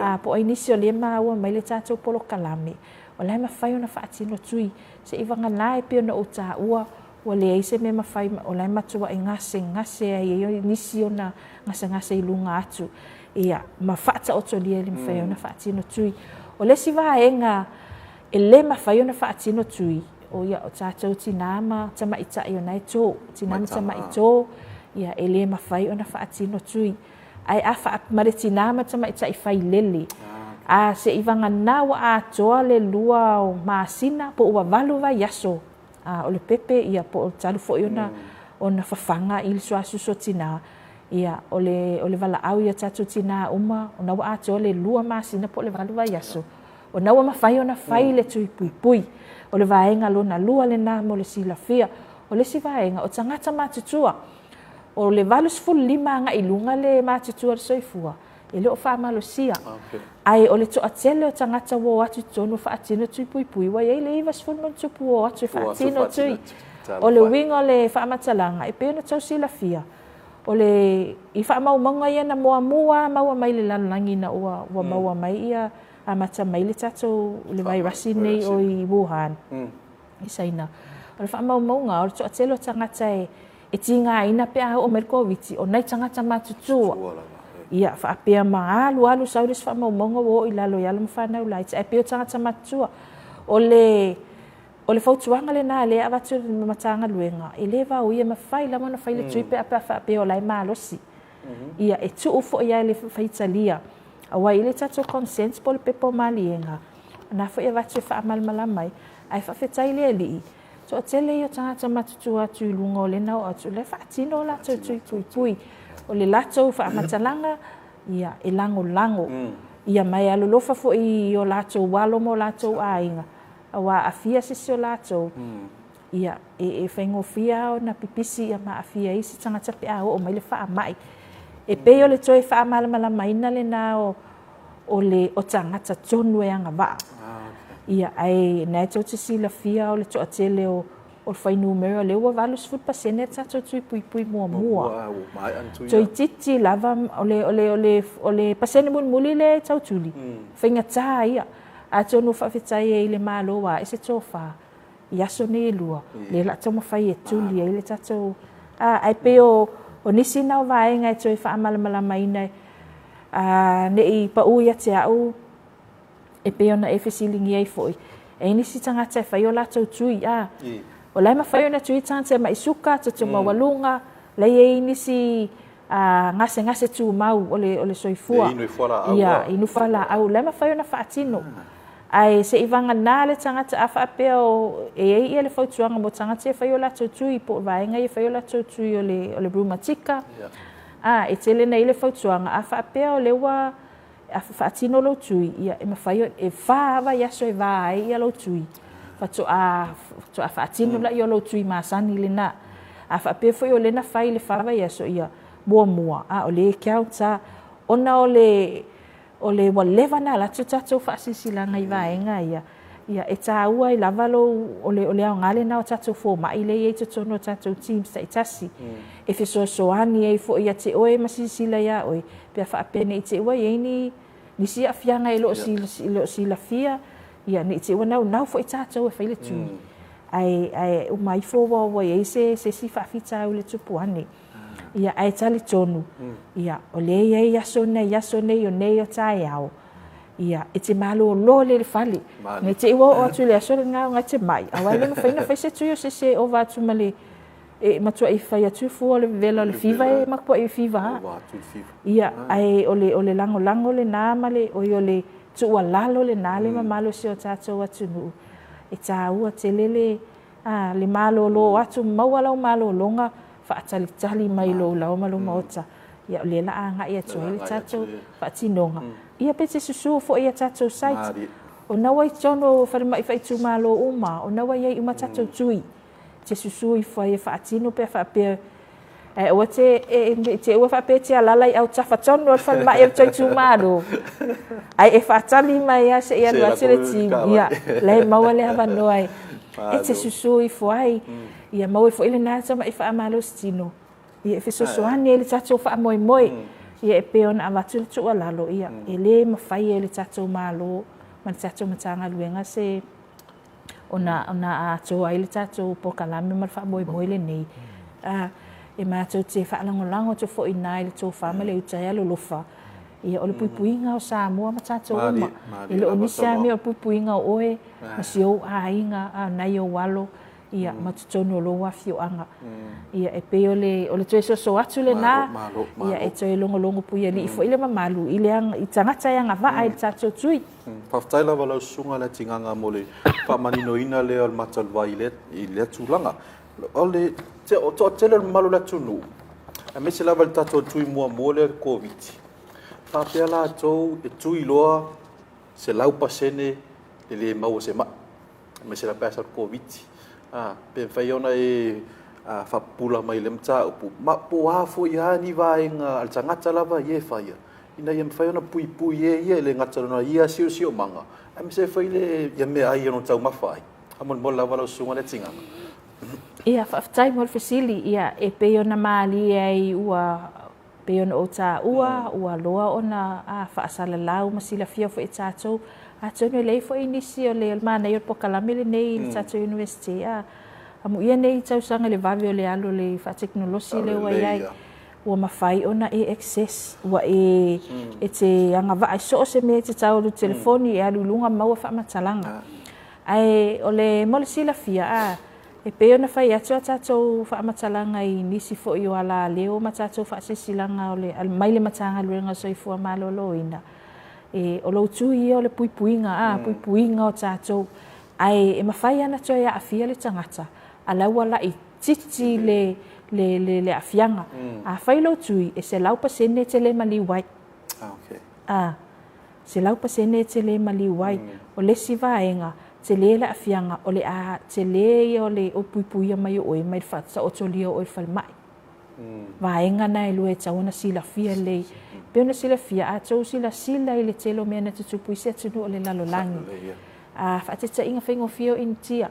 a, po o ai nisi o lea e maua mai le tatou polokalame, o la e mafai ona faatino tui. Seivagana e pei ona ou taua, ua leai se mea mafai, o la e matuai gasegase ai e i ai nisi ona gasegase i luga atu, ia, ma faataotolia e le mafai ona faatino tui. O le isi vaega e le mafai ona faatino tui, o ia, o tatou tinā ma tamaitai o na e tō, tinā ma tamai tō, ia, e le mafai ona faatino tui. Ae a faa, ma le tinā ma tamaitai failele, a seivagana ua atoa le lua o masina po ua valu vaiaso, a o le pepe, ia, po o talu foi ona, ona fafaga i le suasusu o tinā, ia, o le, o le valaau i a tatou tinā uma, ona ua atoa le lua masina po o le valu vaiaso, Ona ua mafai ona fai le tui puipui. O le vaega lona lua lena mo le silafia. O le isi vaega, o tagata matutua. O le 85 agai i luga le matutua o le soifua, e le o faamalosia. Ae o le toatele o tagata ua o atu i totonu e faatino tui puipui, ua i ai le 90+ ua o atu e faatino tui. O le uiga o le faamatalaga, e pei ona tou silafia, o le, i faamaumauga ia na muamua maua mai i le lalolagi ina ua maua mai ia amata mai le tatou le vairasi nei o i Wuhan i Saina. O le faamaumauga o le toatele o tagata e e tigaina pe a oo mai le Koviti, o nai tagata matutua. Ia, faapea ma alu alu sau le isi faamaumauga ua oo i lalo i alo ma fanau laiti, ae pei o tagata matutua. O le O le fautuaga lena lea e avatu e le Matagaluega, e le vaoia, e mafai lava ona fai le tui pe a faapea o la e malosi. Ia, e tuu foi lava i le faitalia, aua e i ai le tatou consent po o le pepa o maliega, o lena foi e avatu e faamalamalama ai, ae faafetai i le Alii, toatele ia o tagata matutua atu i luga o lea na oo atu, o la e faatino o latou tui puipui. O le latou faamatalaga, ia, e lagolago, ia ma e alolofa foi i o latou alo ma o latou aiga, Aua a aafia se isi o latou, ia, e faigofie lava ona pipisi ma aafia ai isi tagata pe a oo mai le faamai. E pei o le toe faamalamalamaina lena o, o le, o tagata tonu e agavaa. Ia, ae na e tou te silafia o le toatele o o le fuainumera lea ua 80% a tatou tui puipui muamua. Toeitiiti lava o le, o le, o le, o le pasene mulimuli lea e tau tuli, faigata ia. Atonu faafetai ai i le Malo ua ae se tofa i aso nei e lua, lea o le a taumafai e tuli ai le tatou... Ae pei o, o nisi na o vaega e toe faamalamalamaina ne i pau ia te au e pei ona e fesiligia ai foi, e i ai nisi tagata e fai o latou tui, a. O la e mafai ona tui tagata e mai suka, toto maualuga, la e i ai nisi gasegase tumau o le, o le soifua. E inu i fualaau. Ia, inu fualaau, la e mafai ona faatino. Ae se i vagana le tagata a faapea o, e i ai ia le fautuaga mo tagata ia e fai o latou tui po o vaega ia e fai o latou tui o le, o le rumatika. A, e tele na i ai le fautuaga, a faapea o lea ua A faatino lou tui, ia e mafai e fa lava vaiaso e va ai ia lou tui, faatoa faatoa faatino lea o lou tui masani lena. A faapea foi o lea na fai i le fa vaiaso, ia muamua, a o lea e count lava. Ona o le o le ua leva ona alu atu tatou faasilasilaga i vaega ia, ia e taua ai lava lou o le o le aoga lena o tatou fomai lea e i ai i totonu o tatou teams taitasi, e fesoasoani ai foi ia te oe ma silasila ia oe pe a faapea ne i te i ua i ai ni nisi aafiaga e le o silafia, ia ne i te i ua naunau foi tatou e fai le tui, ae ae uma ifo ua ua i ai se se isi faafitauli e tupu ane. Ia ae talitonu, ia o lea e i ai aso nei, aso nei o nei o taeao, ia e te malolo lea i le fale. Ne i te i ua oo atu i le aso lena ona e te mai, aua e le mafai ona fai se tui o se isi e ova atu ma le e matuai fai atu fua o le vevela o le fiva e matuai fiva lava. Ia, ae o le, o le lagolago lena ma le, oi o le tuualalo lena le mamalu o si o tatou atunuu, e taua tele le, a, le malolo atu, maua lau malologa, faatalitali mai lou laoa ma lou maota. Ia, o lea o le a agai atu ai le tatou faatinoga. Ia, pe te susu foi i a tatou site, o na ua i totonu o falemai faaitumalo uma, o na ua i ai uma tatou tui. te susu ifo ai e faatino pe a faapea ae aua te e, ne i te ua faapea e te alala i autafa tonu o le falemai o le tou itumalo ae e faatali mai lava se i alu atu le team ia la e maua le avanoa e e te susu ifo ai ia maua ai foi lena tamai faamalositino ia e fesoasoani ai le tatou faamoemoe ia e pei ona avatu le tuualalo ia e le mafai e le tatou Malo ma le tatou Matagaluega se ona ona atoa ai le tatou polokalame ma le faamoemoe lenei. A, e matou te faalagolago atu foi i ina i le tofa ma le uta e alolofa, ia o le puipuiga o Samoa ma tatou uma. E le o nisi lava mea o le puipuiga o oe ma si ou aiga, a o nai ou alo, ia ma totonu o lou afioaga. Ia e pei o le o le toe soso atu lena, ia e toe logologo puialii foi le mamalu i le i tagata e agavaa i le tatou tui. Faafetai lava lau susuga Leatigaga mo le faamaninoina lea o le mataluvai i lea tulaga. O le toatele o le mamalu o le atunuu, aemaise lava i le tatou tui muamua lea o le Koviti, faapea latou e tui loa 100% le le maua o se mai, aemaise lava pe a sau le Koviti. Pe mafai ona e faapupula mai i lea mataupu, ma po o a foi lava ni vaega a le tagata lava ia e faia, ina ia mafai ona puipui e ia, e le gata i lona ia siosiomaga, aemaise foi le ia meaai e ono taumafa ai. Faamolemole lava lau Susuga Leatigaga. Ia, faafetai mo le fesili. Ia, e pei ona malie ai ua pei ona ou taua, ua loa ona faasalalau ma silafia foi e tatou. Atonu e leai foi nisi o le manaia o le polokalame lenei i le tatou Iunivesite, a amuia nei tausaga i le vave o le alu o le faatekonolosi lea ua i ai. Ua mafai ona e access, ua e, e te agavaa i so o se mea e te tau i le telefoni, e alu i luga maua faamatalaga. Ae o le mo le silafia, a, e pei ona fai atu a tatou faamatalaga i nisi foi o alaleo ma tatou faasilasilaga o le, mai le Matagaluega o Soifua Maloloina, e, o lou tui ia o le puipuiga, a, puipuiga o tatou. Ae e mafai lava ona toe aafia le tagata, a la ua laitiiti le, le, le, le aafiaga. Afai lou tui e 100% e te le maliu ai. Ah, okay. A, 100% e te le maliu ai. O le isi vaega, tele le aafiaga, o le a tele ia o le o puipuia mai o oe mai le faataotolia o oe i le falemai. Vaega na e lua e tatau ona silafia lelei. E pei ona silafia, a outou silasila i le tele o mea na tutupu i isi atunuu o le lalolagi, Faataitaiga faigofie o Initia.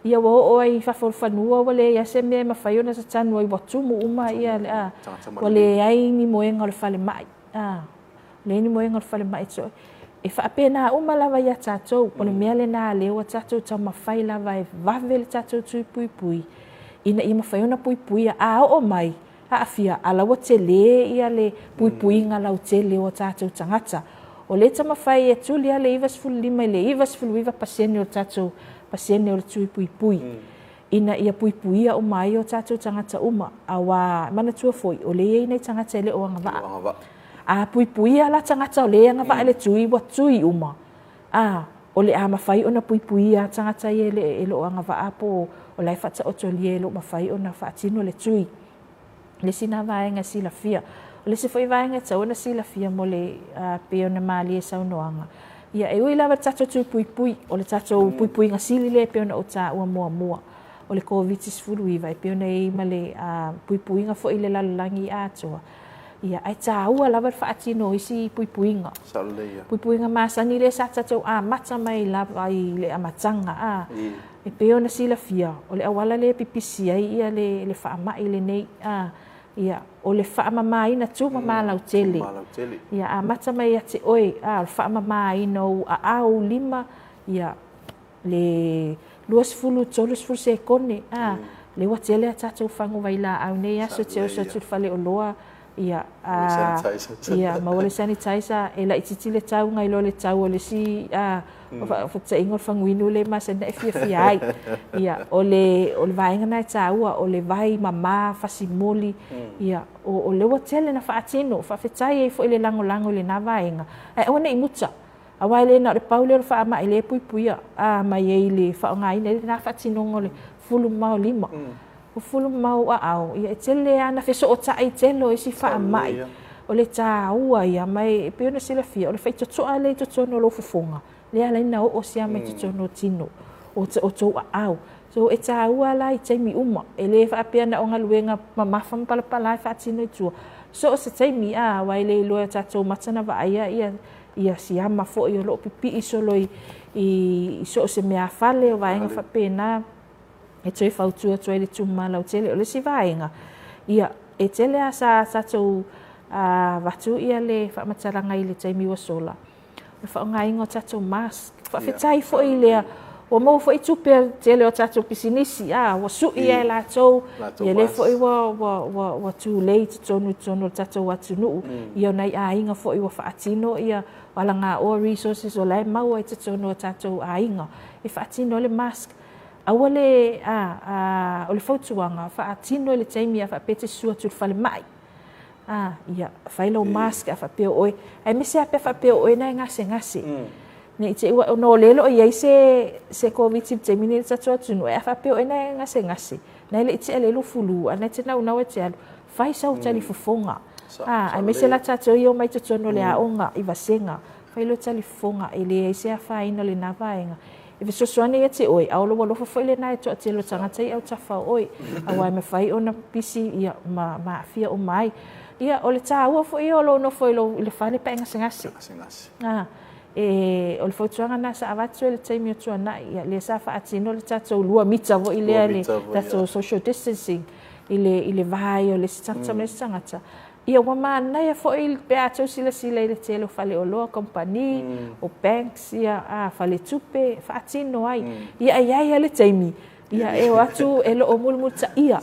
Ia ua oo ai i fafo o le fanua ua leai lava se mea e mafai ona tatanu ai ua tumu uma ia le a, ua leai ni moega o le falemai. Leai ni moega o le falemai e E faapena uma lava ia tatou, o le mea lena lea ua tatou taumafai lava e vave le tatou tui puipui ina ia mafai ona puipuia. A oo mai, aafia, a la ua tele ia le puipuiga lautele o tatou tagata. O lea e taumafai e tuli lava le 95 i le 99% o le tatou pasene o le tui puipui ina ia puipuia uma ai o tatou tagata uma, aua manatua foi, o lea e i ai nai tagata e le o agavaa. A puipuia la tagata o lea e agavaa i le tui, ua tui uma, a, o le a mafai ona puipuia tagata ia e le o agavaa po o la e faataotolia e le o mafai ona faatino le tui. Le isi lena vaega e silafia. O le isi foi vaega e tatau ona silafia mo le pei ona malie i saunoaga, ia e ui lava i le tatou tui puipui, o le tatou puipuiga sili lea e pei ona ou taua muamua, o le Koviti-19 e pei ona i ai ma le puipuiga foi i le lalolagi atoa, ia, ae taua lava le faatino o isi puipuiga. Puipuiga masani lea sa tatou amata mai lava i le amataga, a, e pei ona silafia, o le auala lea e pipisi ai ia le faamai lenei, a, ia, o le faamamaina, tumama lautele. Ia, amata mai ia te oe, a, o le faamamaina o ou aao, ou lima, ia, le 20, 30 sekone, a, lea ua tele a tatou fagu vailaau nei aso, e te oso atu i le faleoloa, ia, a, ia, maua le sanitizer, e laitiiti le tau nai lo le tau o le isi, a, faataitaiga o le faguinu lea e masani ona e fiafia ai. Ia, o le, o le vaega lena e taua, o le vai mama, fasimoli, ia, o, o lea ua tele na faatino, faafetai ai foi i le lagolago i lena vaega, ae aua ne i muta. Aua e le na o le pau lea o le faamai lea e puipuia mai ai i le faaaogaina ai lena faatinoga o le fulu mamao lima. O fulu mamao aao, ia e tele lava na fesootai tele o isi faamai. O le taua ia, ma e pei ona silafia, o le faitotoa lea i totonu o lou fofoga, lea e ala ai ona oo siama i totonu o tino o tou aao. So, e taua la i taimi uma, e le faapea na o galuega mamafa ma palapala e faatino i tua. So o se taimi, a, aua e le iloa e tatou mata na vaaia ia ia siama foi o lo o pipii solo i, i, i so o se meafale o vaega faapena e toe fautua atu ai le tumama lautele. O le isi vaega, ia, e tele lava sa tatou avatu ia le faamatalaga i le taimi ua sola, o le faaaogaina o tatou mask. Faafetai foi i lea, ua maua foi tupe a le tele o tatou pisinisi, a, ua sui e latou, ia lea foi ua, ua, ua, ua tulei i totonu i totonu o le tatou atunuu, ia o nai aiga foi ua faatino ia alagaoa resources o la e maua i totonu o tatou aiga e faatino ai le mask. Aua le, a, a, o le fautuaga, faatino i le taimi a faapea e te susu atu i le falemai. A, ia, fai lou mask a faapea o oe, aemaise lava pe a faapea o oe na e gasegase. Ne i te i ua, ona o lea e le o i ai se, se Koviti i le taimi nei i le tatou atunuu, ae a faapea o oe na e gasegase, na e le i tea le 20, a na e te naunau e te alu, fai sau talifofoga. A, aemaise la tatou ia e omai i totonu o le aoga i vasega, fai lou talifofoga, e leai se afaina o lena vaega. E fesoasoani ia te oe, a o lou alofa foi lena e toatele o tagata i autafa o oe, aua e mafai ona pisi ia, ma, ma aafia uma ai. Ia, o le taua foi ia o lou nofo i, lou, i le fale pe a e gasegase. Gasegase. A, e, o le fautuaga lena sa avatu i le taimi o tuanai, ia, lea sa faatino le tatou lua mita foi lea, le tatou social distancing i le, i le va ai o le isi tagata ma le isi tagata. Ia ua manaia foi pe a tou silasila i le tele o faleoloa, kamupani, o banks, ia, a, faletupe, faatino ai. Ia e i ai lava le taimi, ia e o atu e lo o mulimulitaia.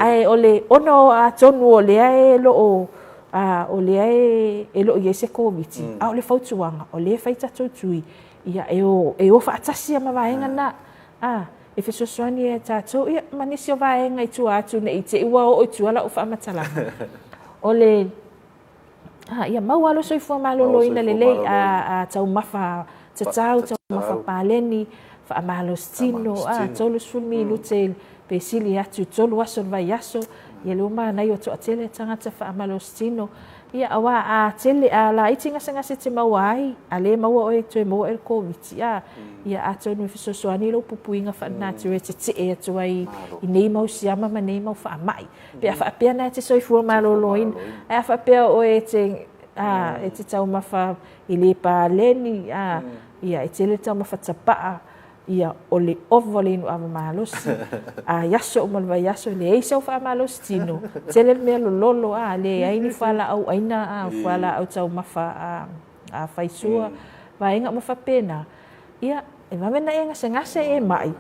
Ae o le, ona atonu o lea e lo o, a, o lea e le o i ai se Koviti, a o le fautuaga, o lea e fai tatou tui, ia e o, e o faatasi lava ma vaega na. A. E fesoasoani ai ia tatou, ia, ma nisi o vaega i tua atu ne i te i ua oo i tua lau faamatalaga. O le, a, ia maua lou soifua maloloina lelei, a, a taumafa tatau, taumafa paleni, faamalosi tino, a, 30 minute pe sili atu i 3 aso o le vaiaso, ia lea ua manaia ua toatele tagata faamalosi tino. Ia, aua a tele, a laiti gasegase e te maua ai, a le maua oe, toe maua oe i le Koviti, a, ia atonu e fesoasoani lou puipuiga faalenatura e tetee atu ai i nei mau siama ma nei mau faamai. Pe a faapea na e te soifua maloloina, ae a faapea oe e te a, e te taumafa e le paleni, a, ia, e tele taumafa tapaa, ia, o le ova o le inu ava malosi, a i aso uma o le vaiaso, e leai sau faamalosi tino, tele le mea lololo, a, leai ni fualaau aina, a, fualaau taumafa, a, a faisua, vaega uma faapena, ia, e vave ona e gasegase e mai,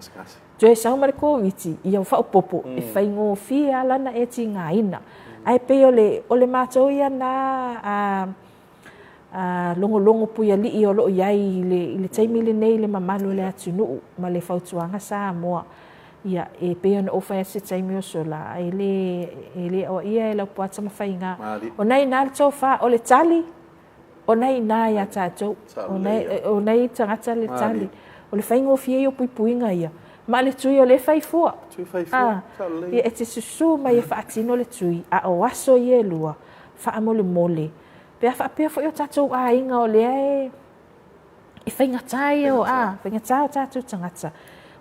toe sau ma le Koviti, ia ua faaopoopo, e faigofie lava la ona e tigaina. Ae pei o le, o le matou ia na a, a, logologo puialii o lo o i ai i le, i le taimi lenei i le mamalu o le atunuu ma le fautuaga Samoa. Ia, e pei ona ou fai atu i se taimi ua sola, e le, e le aoaia e Laupua Tamafaiga. O na i ina le tofa, o le tali, O na i ina ia tatou, o nai tagata le tali. O le faigofie ia o puipuiga ia. Ma le tui o lea e fai fua. Ia e te susu mai e faatino le tui, a o aso ia e lua, faamolemole. Pe a faapea foi o tatou aiga o lea e e faigata ia o, a, faigata o tatou tagata.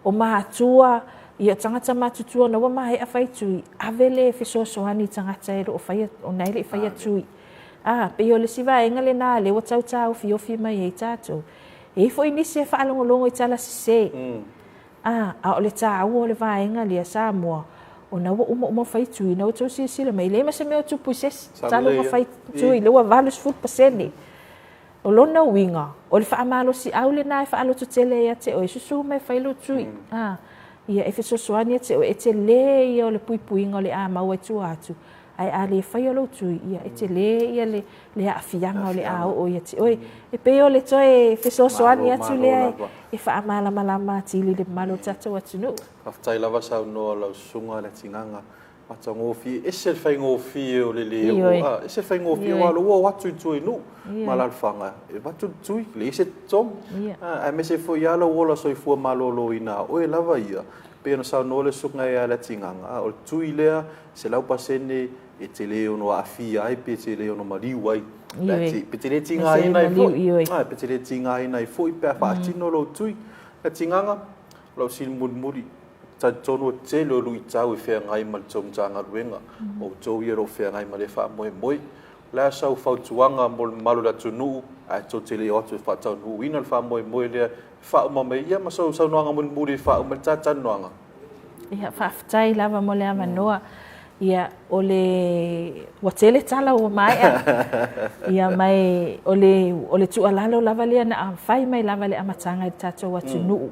O matua, ia o tagata matutua na ua maea fai tui, ave le fesoasoani i tagata e lo o faia, ona e le i faia tui. A, pei o le isi vaega lena lea ua tau taofiofi mai ai tatou. E i ai foi nisi e faalogologo i tala sese. A, a o le taua o le vaega lea Samoa, ona ua uma uma fai tui, na ua tou silasila mai, e leai ma se mea o tupu i se isi. Talu ona fai tui, lea ua 80%. O lona uiga, o le faamalosiau lena e faalototele ai ia te oe, susu mai e fai lou tui. A, ia e fesoasoani ia te oe, e tele ia o le puipuiga o le a maua i tua atu, Ae a le faia lou tui, ia e tele ia le, le aafiaga o le a oo ia te oe. E pei o le toe fesoasoani atu lea e faamalamalama atili i le mamalu o le tatou atunuu. Faafetai lava saunoa lau susuga Leatigaga. Matagofie, ese le faigofie o le le oo, a, ese le faigofie aua o lea ua o atu i tua i nuu ma alaalafaga e avatu le tui, leai se totogi. Aemaise foi lava lou ola soifua maloloina a oe lava ia, pei ona saunoa le susuga ia Leatigaga, a o le tui lea 100% e te le ono aafia ai pe te le ono maliu ai. Pe te le tigaina ai foi. Ioe. Pe te le tigaina ai foi pe a faatino lou tui. Leatigaga, o lau fesili mulimuli, talitonu o le tele o luitau e feagai ma le tou Matagaluega, o outou ia o lo o feagai ma lea faamoemoe. O le a sau fautuaga mo le mamalu o le atunuu ae tou te le o atu e faataunuuina le faamoemoe lea e faauma mai ia ma sau saunoaga mulimuli e faauma ai le ta talanoaga? Ia, faafetai lava mo le avanoa. Ia, o le... ua tele tala ua maea. Ia, ma e, o le, o le tuualalo lava lea na fai mai lava i le amataga i le tatou atunuu.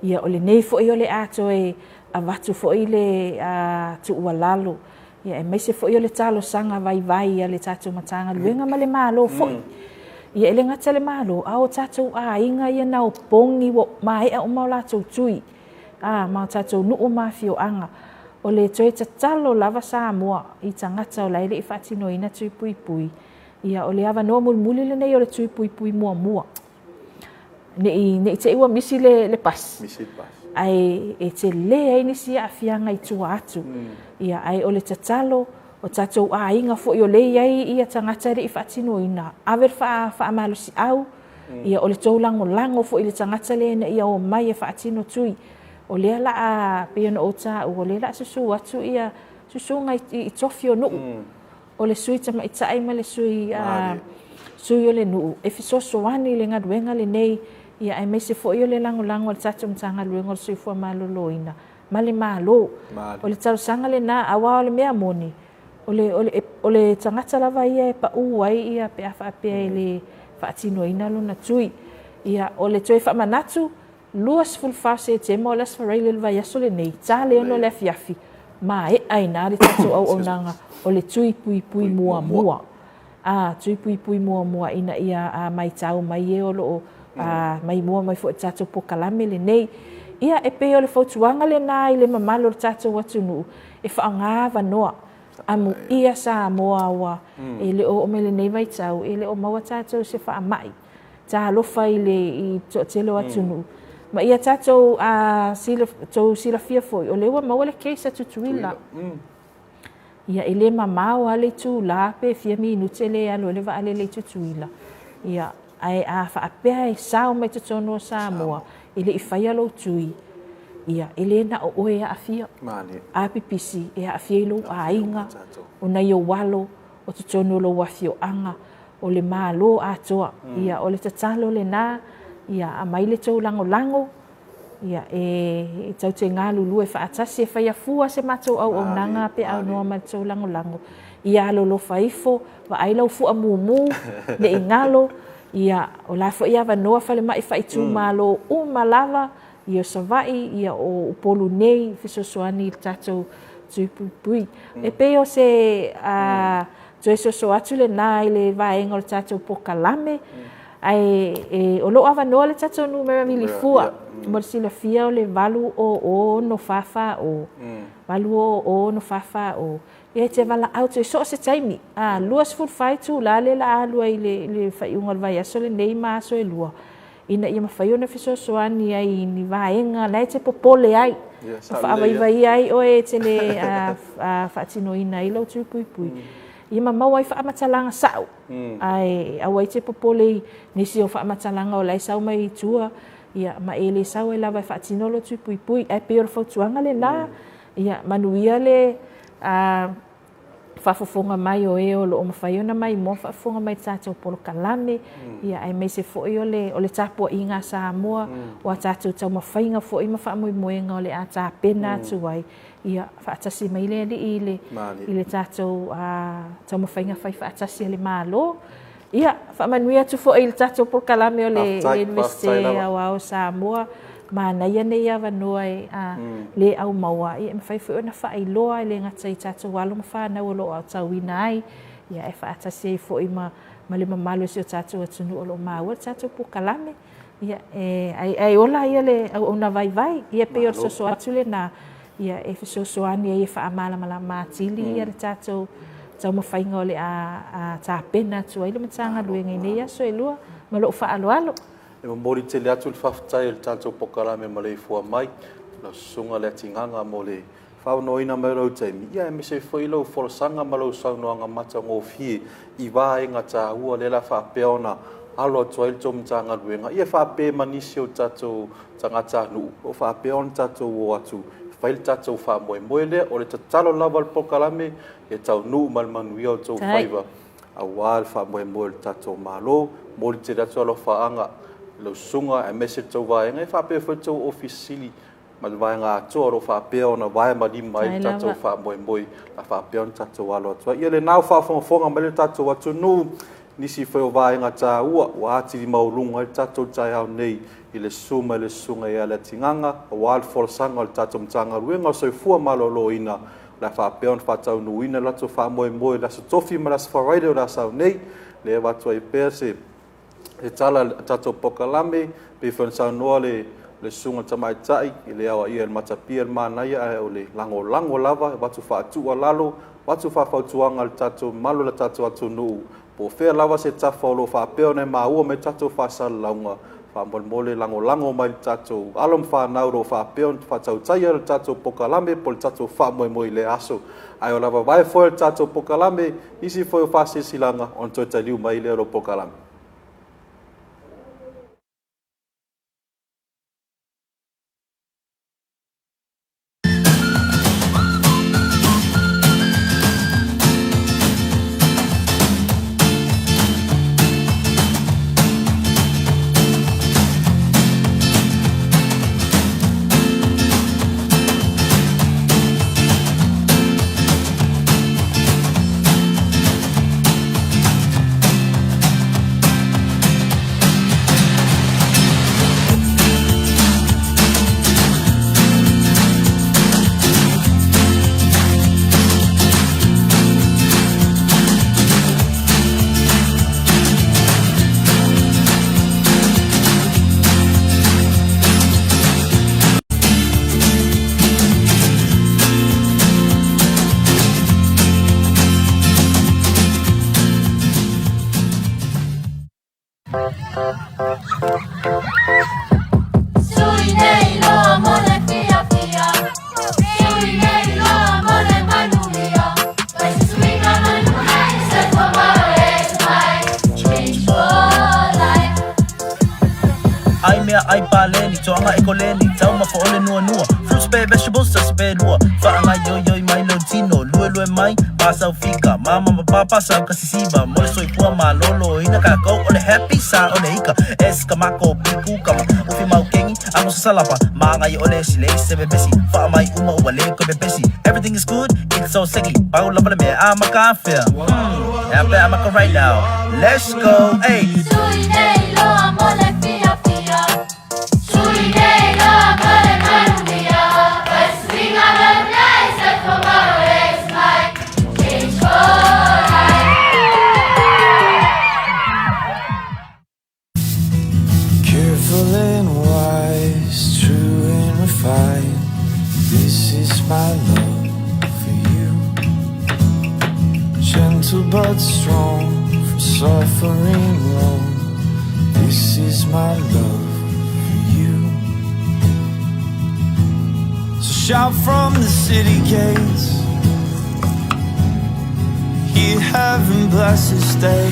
Ia, o lenei foi o le a toe avatu foi le tuualalo, ia, aemaise foi o le talosaga vaivai a le tatou Matagaluega ma le Malo foi. Ia, e le gata i le Malo, a o tatou aiga ia na opogi ua maea uma o latou tui. ā, ma o tatou nuu ma afioaga. O le toe tatalo lava Samoa i tagata o la e le i faatinoina tui puipui, ia o le avanoa mulimuli lenei o le tui puipui muamua. Ne i, ne i te i ua misi le, le pasi, misi le pasi. Ae e tele ai nisi aafiaga i tua atu. Ia, ae o le tatalo, o tatou aiga foi o lea e i ai ia tagata e le i faatinoina, ave le faa, faamalosiau, Ia, o le tou lagolago foi i le tagata lea ina ia omai e faatino tui. O lea la a, pei ona ou taua, o lea la a susu atu ia susuga i, i tofi o nuu. O le sui tamaitai ma le sui, a, sui o le nuu e fesoasoani i le galuega lenei, ia aemaise foi o le lagolago a le tatou Matagaluega o le Soifua Maloloina ma le Malo. O le talosaga lena, aua o le mea moni, O le, o le, o le tagata lava ia e pau ai ia pe a faapea e le faatinoina lona tui. Ia, o le toe faamanatu, 24 Setema o le Aso Faraile o le vaiaso lenei, ta le 6 i le afiafi, maea ai ina le tatou auaunaga o le tui puipui muamua. A, tui puipui muamua ina ia a, maitau mai e o lo o a, maimoa mai foi i le tatou polokalame lenei. Ia, e pei o le fautuaga lena i le mamalu o le tatou atunuu, e faaaoga avanoa. Amuia Samoa ua e le o oo mai lenei vaitau, e le o maua tatou se faamai. Talofa i le i toatele o atunuu. Ma ia tatou a, sila, tou silafia foi, o lea ua maua le case a Tutuila. Ia, e le mamao lava le itula pe fia minute lea e alu ai le vaalele i Tutuila. Ia, ae a faapea e sao mai totonu o Samoa, e le i faia lou tui, ia, e le na o oe e aafia. A pipisi, e aafia i lou aiga, o nai ou alo, o totonu o lou afioaga. o le Malo atoa. Ia, o le tatalo lena, ia aumai le tou lagolago, ia, e tatou te galulue faatasi e faia fua se matou auaunaga pe aunoa ma le tou lagolago. Ia alolofa ifo, vaai lau fua mumu, ne i galo, ia, o la foi e avanoa falemai faaitumalo uma lava, ia o Savaii, ia o Upolu nei, e fesoasoani i le tatou tui puipui. E pei o se toe soso atu lena i le vaega o le tatou polokalame, ae o lo o avanoa le tatou numera vilifua mo le silafia o le 800 640, 800 640. Ia e te valaau atu i so o se taimi, 24 itula lea o le a alu ai i le faaiuga o le vaiaso lenei ma aso e lua, ina ia mafai ona fesoasoani ai i ni vaega la e te popole ai, ma faavaivaia ai oe e te le faatinoina ai lou tui puipui. Ia ma maua ai faamatalaga sao, ae aua ai te popole i nisi o faamatalaga o la e sau mai i tua, ia ma e le sau ai lava e faatino lou tui puipui. Ae pei o le fautuaga lena, ia manuia le faafofoga mai o e o lo o mafai ona maimoa faafofoga mai i le tatou polokalame, ia aemaise foi o le tapuaiga a Samoa, o a tatou taumafaiga foi ma faamoemoega o le a tapena atu ai, ia faatasi mai le Alii i le tatou taumafaiga fai faatasi a le Malo. Ia, faamanuia atu foi i le tatou polokalame o le Iunivesite Aoao o Samoa. Manaia nei avanoa e le aumaua, ia e mafai foi ona faailoa e le gata i tatou alo ma fanau o lo o aotauina ai, ia e faatasi ai foi ma le mamalu o si o tatou atunuu o lo o maua le tatou polokalame. Ia, ae ola ia le auauna vaivai, ia pei o le soso atu lena, ia e fesoasoani ai e faamalamalama atili ia le tatou taumafaiga o le a tapena atu ai le Matagaluega i nei aso e lua ma lou faaaloalo. E momoli tele atu le faafetai o le tatou polokalame maleifua mai lau Susuga Leatigaga mo le faaaunoaina mai o lou taimi, ia aemaise foi lou folasaga ma lou saunoaga matagofie i vaega taua lea la faapea ona alo atu ai le tou Matagaluega, ia faapea ma nisi o tatou tagatanuu o faapea ona tatou o atu e fai le tatou faamoemoe lea. O le tatalo lava o le polokalame, ia taunuu ma le manuia o outou faiva aua le faamoemoe o le tatou Malo. Momoli tele atu alofaaga i lau susuga aemaise le tou vaega, ia faapea foi le tou Ofisa Sili ma le vaega atoa o lo o faapea ona vae ma lima ai le tatou faamoemoe a faapea ona tatou alo atu ai. Ia lena ua faafogafoga mai le tatou atunuu, nisi foi o vaega taua ua atili maualuga ai le tatou taeao nei i le susu mai le Susuga ia Leatigaga aua le folasaga o le tatou Matagaluega o Soifua Maloloina o le a faapea ona faataunuuina le latou faamoemoe i le Aso Tofi ma le Aso Faraile o le a sau nei. Lea e avatu ai pea se tala a le tatou polokalame, pei foi ona saunoa le Susuga i le Tamaitai, e le aoaia e le matapia le manaia, ae o le lagolago lava, e avatu faatuualalo, avatu faafautuaga i le tatou mamalu o le tatou atunuu, po o fea lava se tafa o lo o faapea ona e maua mai tatou faasalalauga, faamolemole lagolago mai i le tatou alo ma fanau o lo o faapea ona faatautaia le tatou polokalame po o le tatou faamoemoe i lea aso. Ae o lava foi le tatou polokalame, nisi foi o faasilasilaga ona toe taliu mai lea o lou polokalame. Sui nei loa mo le fiafia, Sui nei loa mo le manuia, Fai se suiga manuia, Soifua is my change for life. Ai mea ai paleni, toaga e koleni, taumafa o le nuanua, fruits pe vegetables tasi pe lua, faagaioioi mai lou tino, lue Luelue mai, pasau fika Mama ma papa sau ka sisiva Mo le soifua malōlōina Kākou o le happy sa o le ika S ka mako P kukama Ufi maukeni, ago sasalapa Magai o le silei se pepesi Faamai uma ua le koe pepesi Everything is good, it's so sexy Pau lava le mea a maka afea Hmm, a pe a maka right now Let's go, hey Sui nei loa mo le fiafia Sui nei loa mo le manuia Fai suiga lelei soifua maloloina mai Change for life. Careful and wise, true and refined. This is my love for you. Gentle but strong, from suffering long. This is my love for you. So shout from the city gates. Hear heaven bless this day.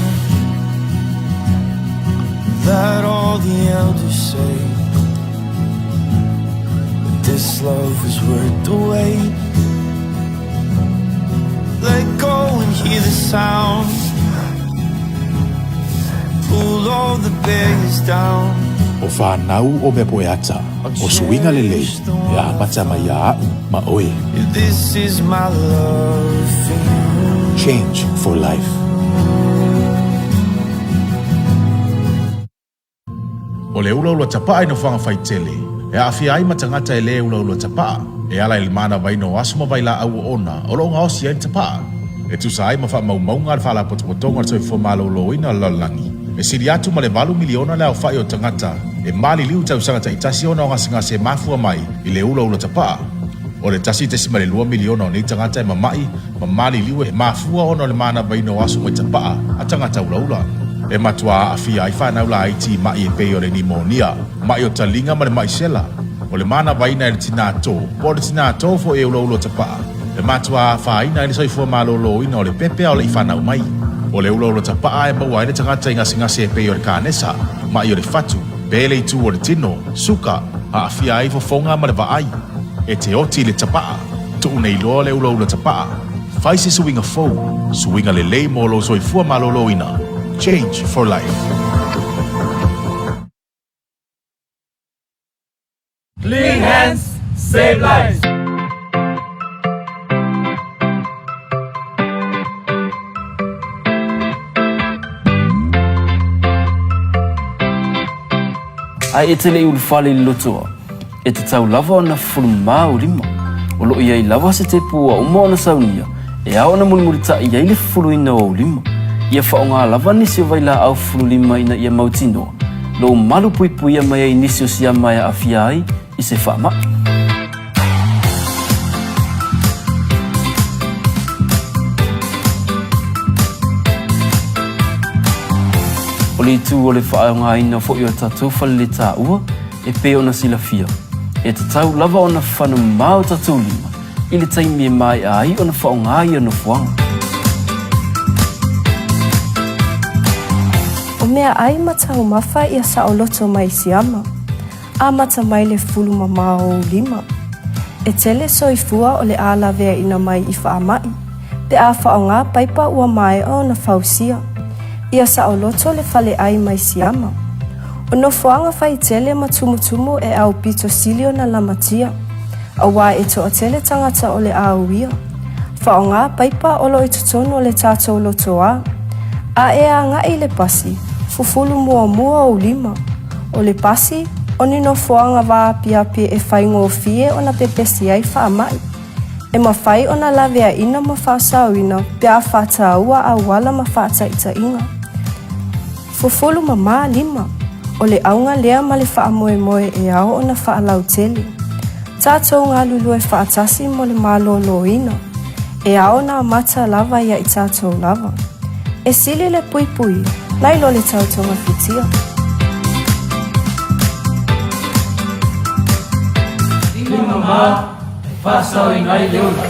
Let all the elders say that this love was worth the wait. Let go and hear the sound. Pull all the barriers down. O fanau o mea poeata, o suiga lelei, e amata mai iā a'u ma oe. This is my love for you. Change for life. O le ulaula tapaa i nofoaga faitele, e aafia ai ma tagata e lē ulaula tapaa, e ala i le manavaina o aso ma vailaau oona o lo o gaosi ai le tapaa. E tusa ai ma faamaumauga a le Faalapotopotoga o le Soifua Malōlōina o le Lalolagi, e sili atu ma le 8 miliona le aofa'i o tagata e maliliu i tausaga ta'itasi ona o gasegase e mafua mai i le ulaula tapaa. O le 1.2 miliona o nei tagata e mama'i ma maliliu e mafua ona o le manavaina o aso mai tapaa a tagata ulaula. E matuā aafia ai fanau laiti i ma'i e pei o le nimonia, ma'i o taliga ma le ma'i sela. O le manavaina e le tinā tō, po o le tinā tō fo'i e ulaula tapaa, e matuā afaina ai le soifua malōlōina o le pepe a o le'i fanau mai. O le ulaula tapaa e maua ai le tagata i gasegase e pei o le kanesa, ma'i o le fatu, pe le itu o le tino, suka, aafia ai fofoga ma le vaai. E te oti i le tapaa, tuu nei loa le ulaula tapaa. Fai se suiga fou, suiga lelei mo lou soifua malōlōina. Change for life. Clean hands, save lives. Ae e te le i ulufale i le lotoa, e tatau lava ona fufulu mamā ou lima. O lo o i ai lava se tepu ua uma ona saunia, e ao ona mulimulitaʻi ai le fufuluina o ou lima. Ia faaaogā lava nisi o vailaau fufulu lima ina ia mautinoa lou malu puipuia mai ai nisi o siama e aafia ai i se faamaʻi. O le itu o le faaaogaina foi o tatou faleletaua e pei ona silafia, e tatau lava ona fana mamā o tatou lima i le taimi e maeʻa ai ona faaaoga ia nofoaga. O meaʻai ma taumafa ia saoloto mai Siama. Amata mai le fulu mamao o ou lima. E tele soifua o le a laveaina mai i faamaʻi, pe a faaaogā paipa ua maea ona fausia. Ia saoloto le faleʻai mai Siama. O nofoaga faitele ma tumutumu e aupito sili ona lamatia, auā e toatele tagata o le a uia. Faaaogā paipa o lo o i totonu o le tatou lotoā. A e agaʻi i le pasi, fufulu muamua ou lima. O le pasi, o ni nofoaga vaapiapi e faigofie ona pepesi ai faamaʻi. E mafai ona laveaina ma faasaoina pe a faataua auala ma faataitaiga. Fufulu mamā lima, o le auga lea ma le faamoemoe e ao ona faalautele. Tatou galulue faatasi mo le malōlōina, e ao ona amata lava iā i tatou lava. E sili le puipuia, nai lo le tau togafitia. Lima mamā e faasaoina ai le ola.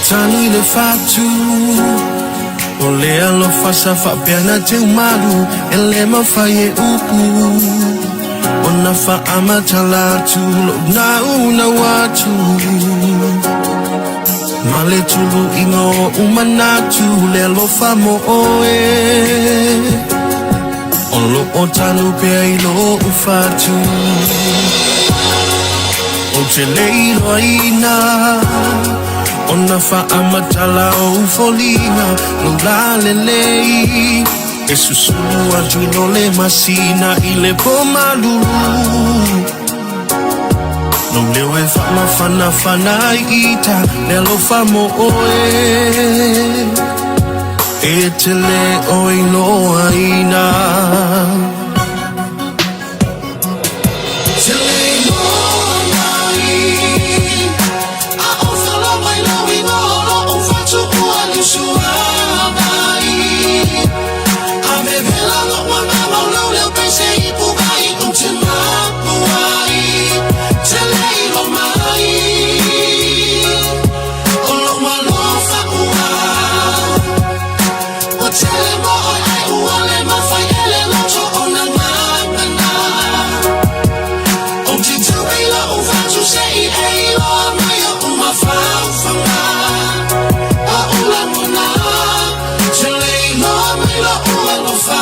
Tanu i le fatu O le alofa sa faapea na teumalu E le mafai e upu Ona faamatala atu Lou naunau atu Ma le tuluiga o ou manatu Le alofa mo oe O lo o tanu pea i lou fatu Ou te le iloaina Ona faamatala ou foliga Lou lalelei E susulu atu i lo le masina I le po malulu Lou leo e faamafanafana ai ita Le alofa mo oe E te le o iloaina Te le iloa mai A o fala mai lou igoa O lou fatu ua liusuavai A vevela lou agaga O lou leo pese i puai Ou te mapu ai Te le iloa mai O lou alofa ua Ua tele mo oe ae ua le mafai e le loto ona gagana Ou te tau i lou fatu se i e iloa mai oʻu mafaufauga Oʻu lagona te le iloa mai loʻu alofa.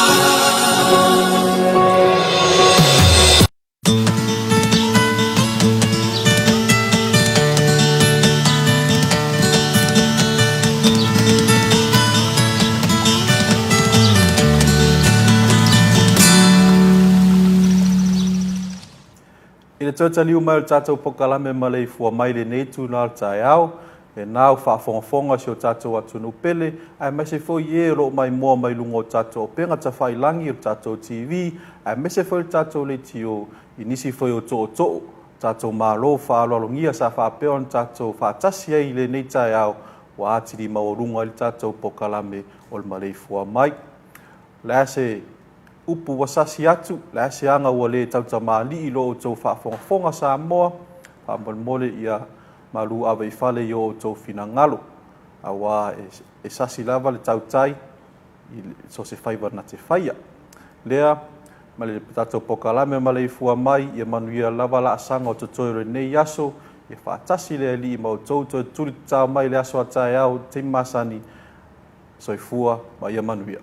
I le toe taliu mai o le tatou pokalame maleifua mai lenei itula o le taeao, e na o faafogafoga si o tatou atunuu pele, aemaise foi e o lo o maimoa mai luga o tatou auupega tafailagi, o le tatou TV, aemaise foi le tatou leitio i nisi foi o tootoo tatou Malo faaaloalogia sa faapea ona tatou faatasi ai i lenei taeao ua atili maualuga ai le tatou pokalame o le maleifua mai. O le a se upu ua sasi atu, o le a se aga ua le tautamalii i lo outou faafogafoga Samoa, faamolemole ia malu ave i fale i o outou finagalo, aua e sasi lava le tautai i so o se faiva na te faia. Lea, ma le tatou pokalame maleifua mai, ia manuia lava laasaga o totoe o lenei aso, ia faatasi le Alii ma outou toe tuli tatao mai i le aso a taeao i le taimi masani. Soifua ma ia manuia.